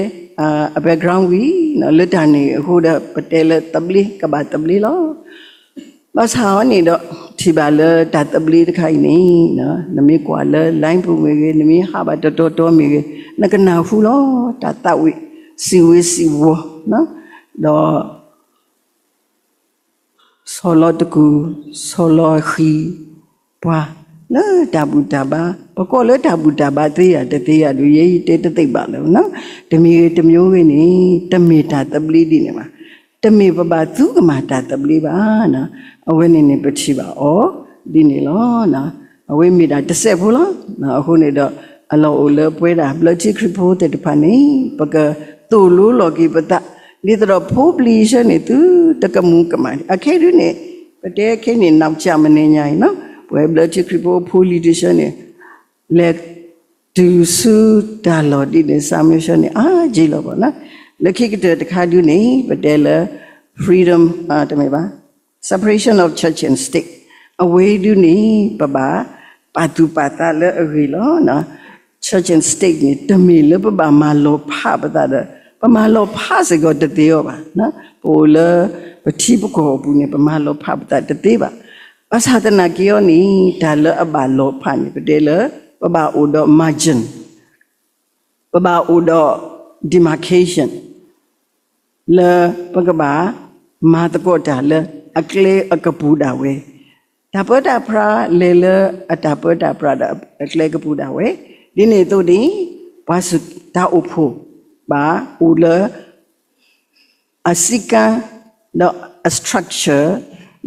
အ background ဝံၤ လၢတၢ်န့ၣ်အဃိဒီး ပတဲလၢသဘျ့ကဘၣ်သဘျ့လီၤ. ဘၣ်ဆၣ်အီၤန့ၣ်ဒီး ထံၣ်ဘၣ်လၢတၢ်သဘျ့တခါအံၤန့ၣ် နမ့ၢ်ကွၢ်လၢ line ပူၤမ့ၢ်ဂ့ၤ, နမ့ၢ်ဟးဘၣ်တတီၤတီၤမ့ၢ်ဂ့ၤ, နကနၢ်ဟူလီၤ တၢ်သးဝံၣ် စံးဝဲစံးဝီၤ, ဒီး ဆီၣ်လီၤတကူၣ်, ဆီၣ်လီၤဃံၤပှၤ လၢတၢ်ဘူၣ်တၢ်ဘါ, ပကိးလၢတၢ်ဘူၣ်တၢ်ဘါသ့ဧါတသ့ဧါဒီး ယဲယတဲတသ့ဘၣ်လၢၤ, တမံၤဂ့ၤတမံၤဂ့ၤန့ၣ် တမ့ၢ်တၢ်သဘျ့ဒ်န့ၣ်ဘၣ်. တမ့ၢ်ပဘၣ်သူကမၣ်တၢ်သဘျ့ဘၣ်. အဝဲန့ၣ်န့ၣ် ပထံၣ်ဘၣ်အီၤဒ်န့ၣ်လီၤ. အဝဲမ့ၢ်ဒၣ်တစဲးဖိလီၤ. အဃိန့ၣ်ဒီး အလီၢ်အိၣ်လၢပဝဲဒၣ်ဘျၢထံခရံာ်ဖိသ့ၣ်တဖၣ်န့ၣ် ပကသိၣ်လိလီၤက့ၤပသး ဒ်သိးဒီးဖိပျံၤဆၢန့ၣ် သုတကမူၤကမၣ်န့ၣ် အခဲဒုန့ၣ် ပတဲခဲန့ၣ် နောက်ကျမနုၤညါအံၤနီၤ ပဝဲဘျၢထံခရံာ်ဖိဖိလံၤတဆၢန့ၣ် လဲၤတုၤဆူတၢ်လီၢ်ဒ်န့ၣ် စးမုဆၢန့ၣ် အါက့ၤလီၤဘၣ်နီၤ. လၢခံကတၢၢ်တခါဒုန့ၣ် ပတဲလၢ freedom တမ့ၢ်ဘၣ် separation of church and state အဝဲဒုန့ၣ် ပဘၣ်ပာ်သူၣ်ပာ်သးလၢအဂ့ၢ်လီၤ. Church and state န့ၣ် တမ့ၢ်လၢပဘၣ်မၤလီၤဖးပသးဒီး ပမၤလီၤဖးစ့ၢ်ကီးတသ့အီၤဘၣ်. ပအိၣ်လၢပထံပကီၢ်အပူၤန့ၣ် ပမၤလီၤဖးပသးတသ့ဘၣ်. ဘၣ်ဆၣ်သနာ်က့အီၤန့ၣ် တၢ်လၢအဘၣ်လီၤဖးန့ၣ် ပတဲလၢ ပဘၣ်အိၣ်ဒီး margin ပဘၣ်အိၣ်ဒီး demarcation လၢပကဘၣ်မၤသကိးတၢ်လၢအကျဲအကပူၤဒၣ်ဝဲ, တၢ်ပၢတၢ်ပြးလဲၤလၢအတၢ်ပၢတၢ်ပြးဒီးအကျဲကပူၤဒၣ်ဝဲ, ဒ်န့ၣ်အသိးန့ၣ် ပှၤစူၢ်တၢ်အိၣ်ဖှိၣ်ဘၣ်အိၣ်လၢ အစည်းကမ်း ဒီးအ structure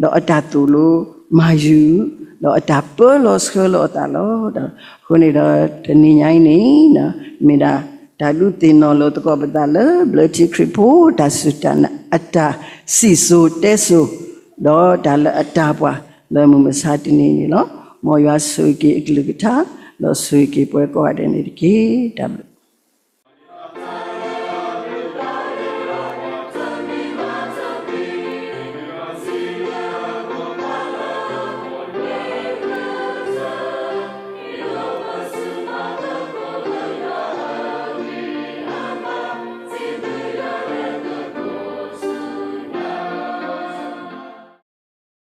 ဒီးအတၢ်သိၣ်လိမၤယုၤ ဒီးအတၢ်ပၢလီၤဆှၢလီၤအသးလီၤ. ဒီးအဃိန့ၣ်ဒီး တနံၤညါအံၤန့ၣ် မ့ၢ်ဒၣ်တၢ်ဒုးသ့ၣ်နီၣ်လိာ်သကိးပသးလၢ ဘျၢထံခရံာ်ဖိတၢ်စူၢ်တၢ်နာ် အတၢ်စံၣ်စိၤတဲစိၤ ဒီးတၢ်လၢအတၢ်ပှၢ်လၢမုၢ်မဆါတနံၤန့ၣ်လီၤ. မ်ယွၤဆိၣ်ဂ့ၤက့ၤအကလုၢ်ကထါ ဒီးဆိၣ်ဂ့ၤက့ၤပှၤကိးဂၤဒဲးန့ၣ်တက့ၢ်. တၢ်ဘျုး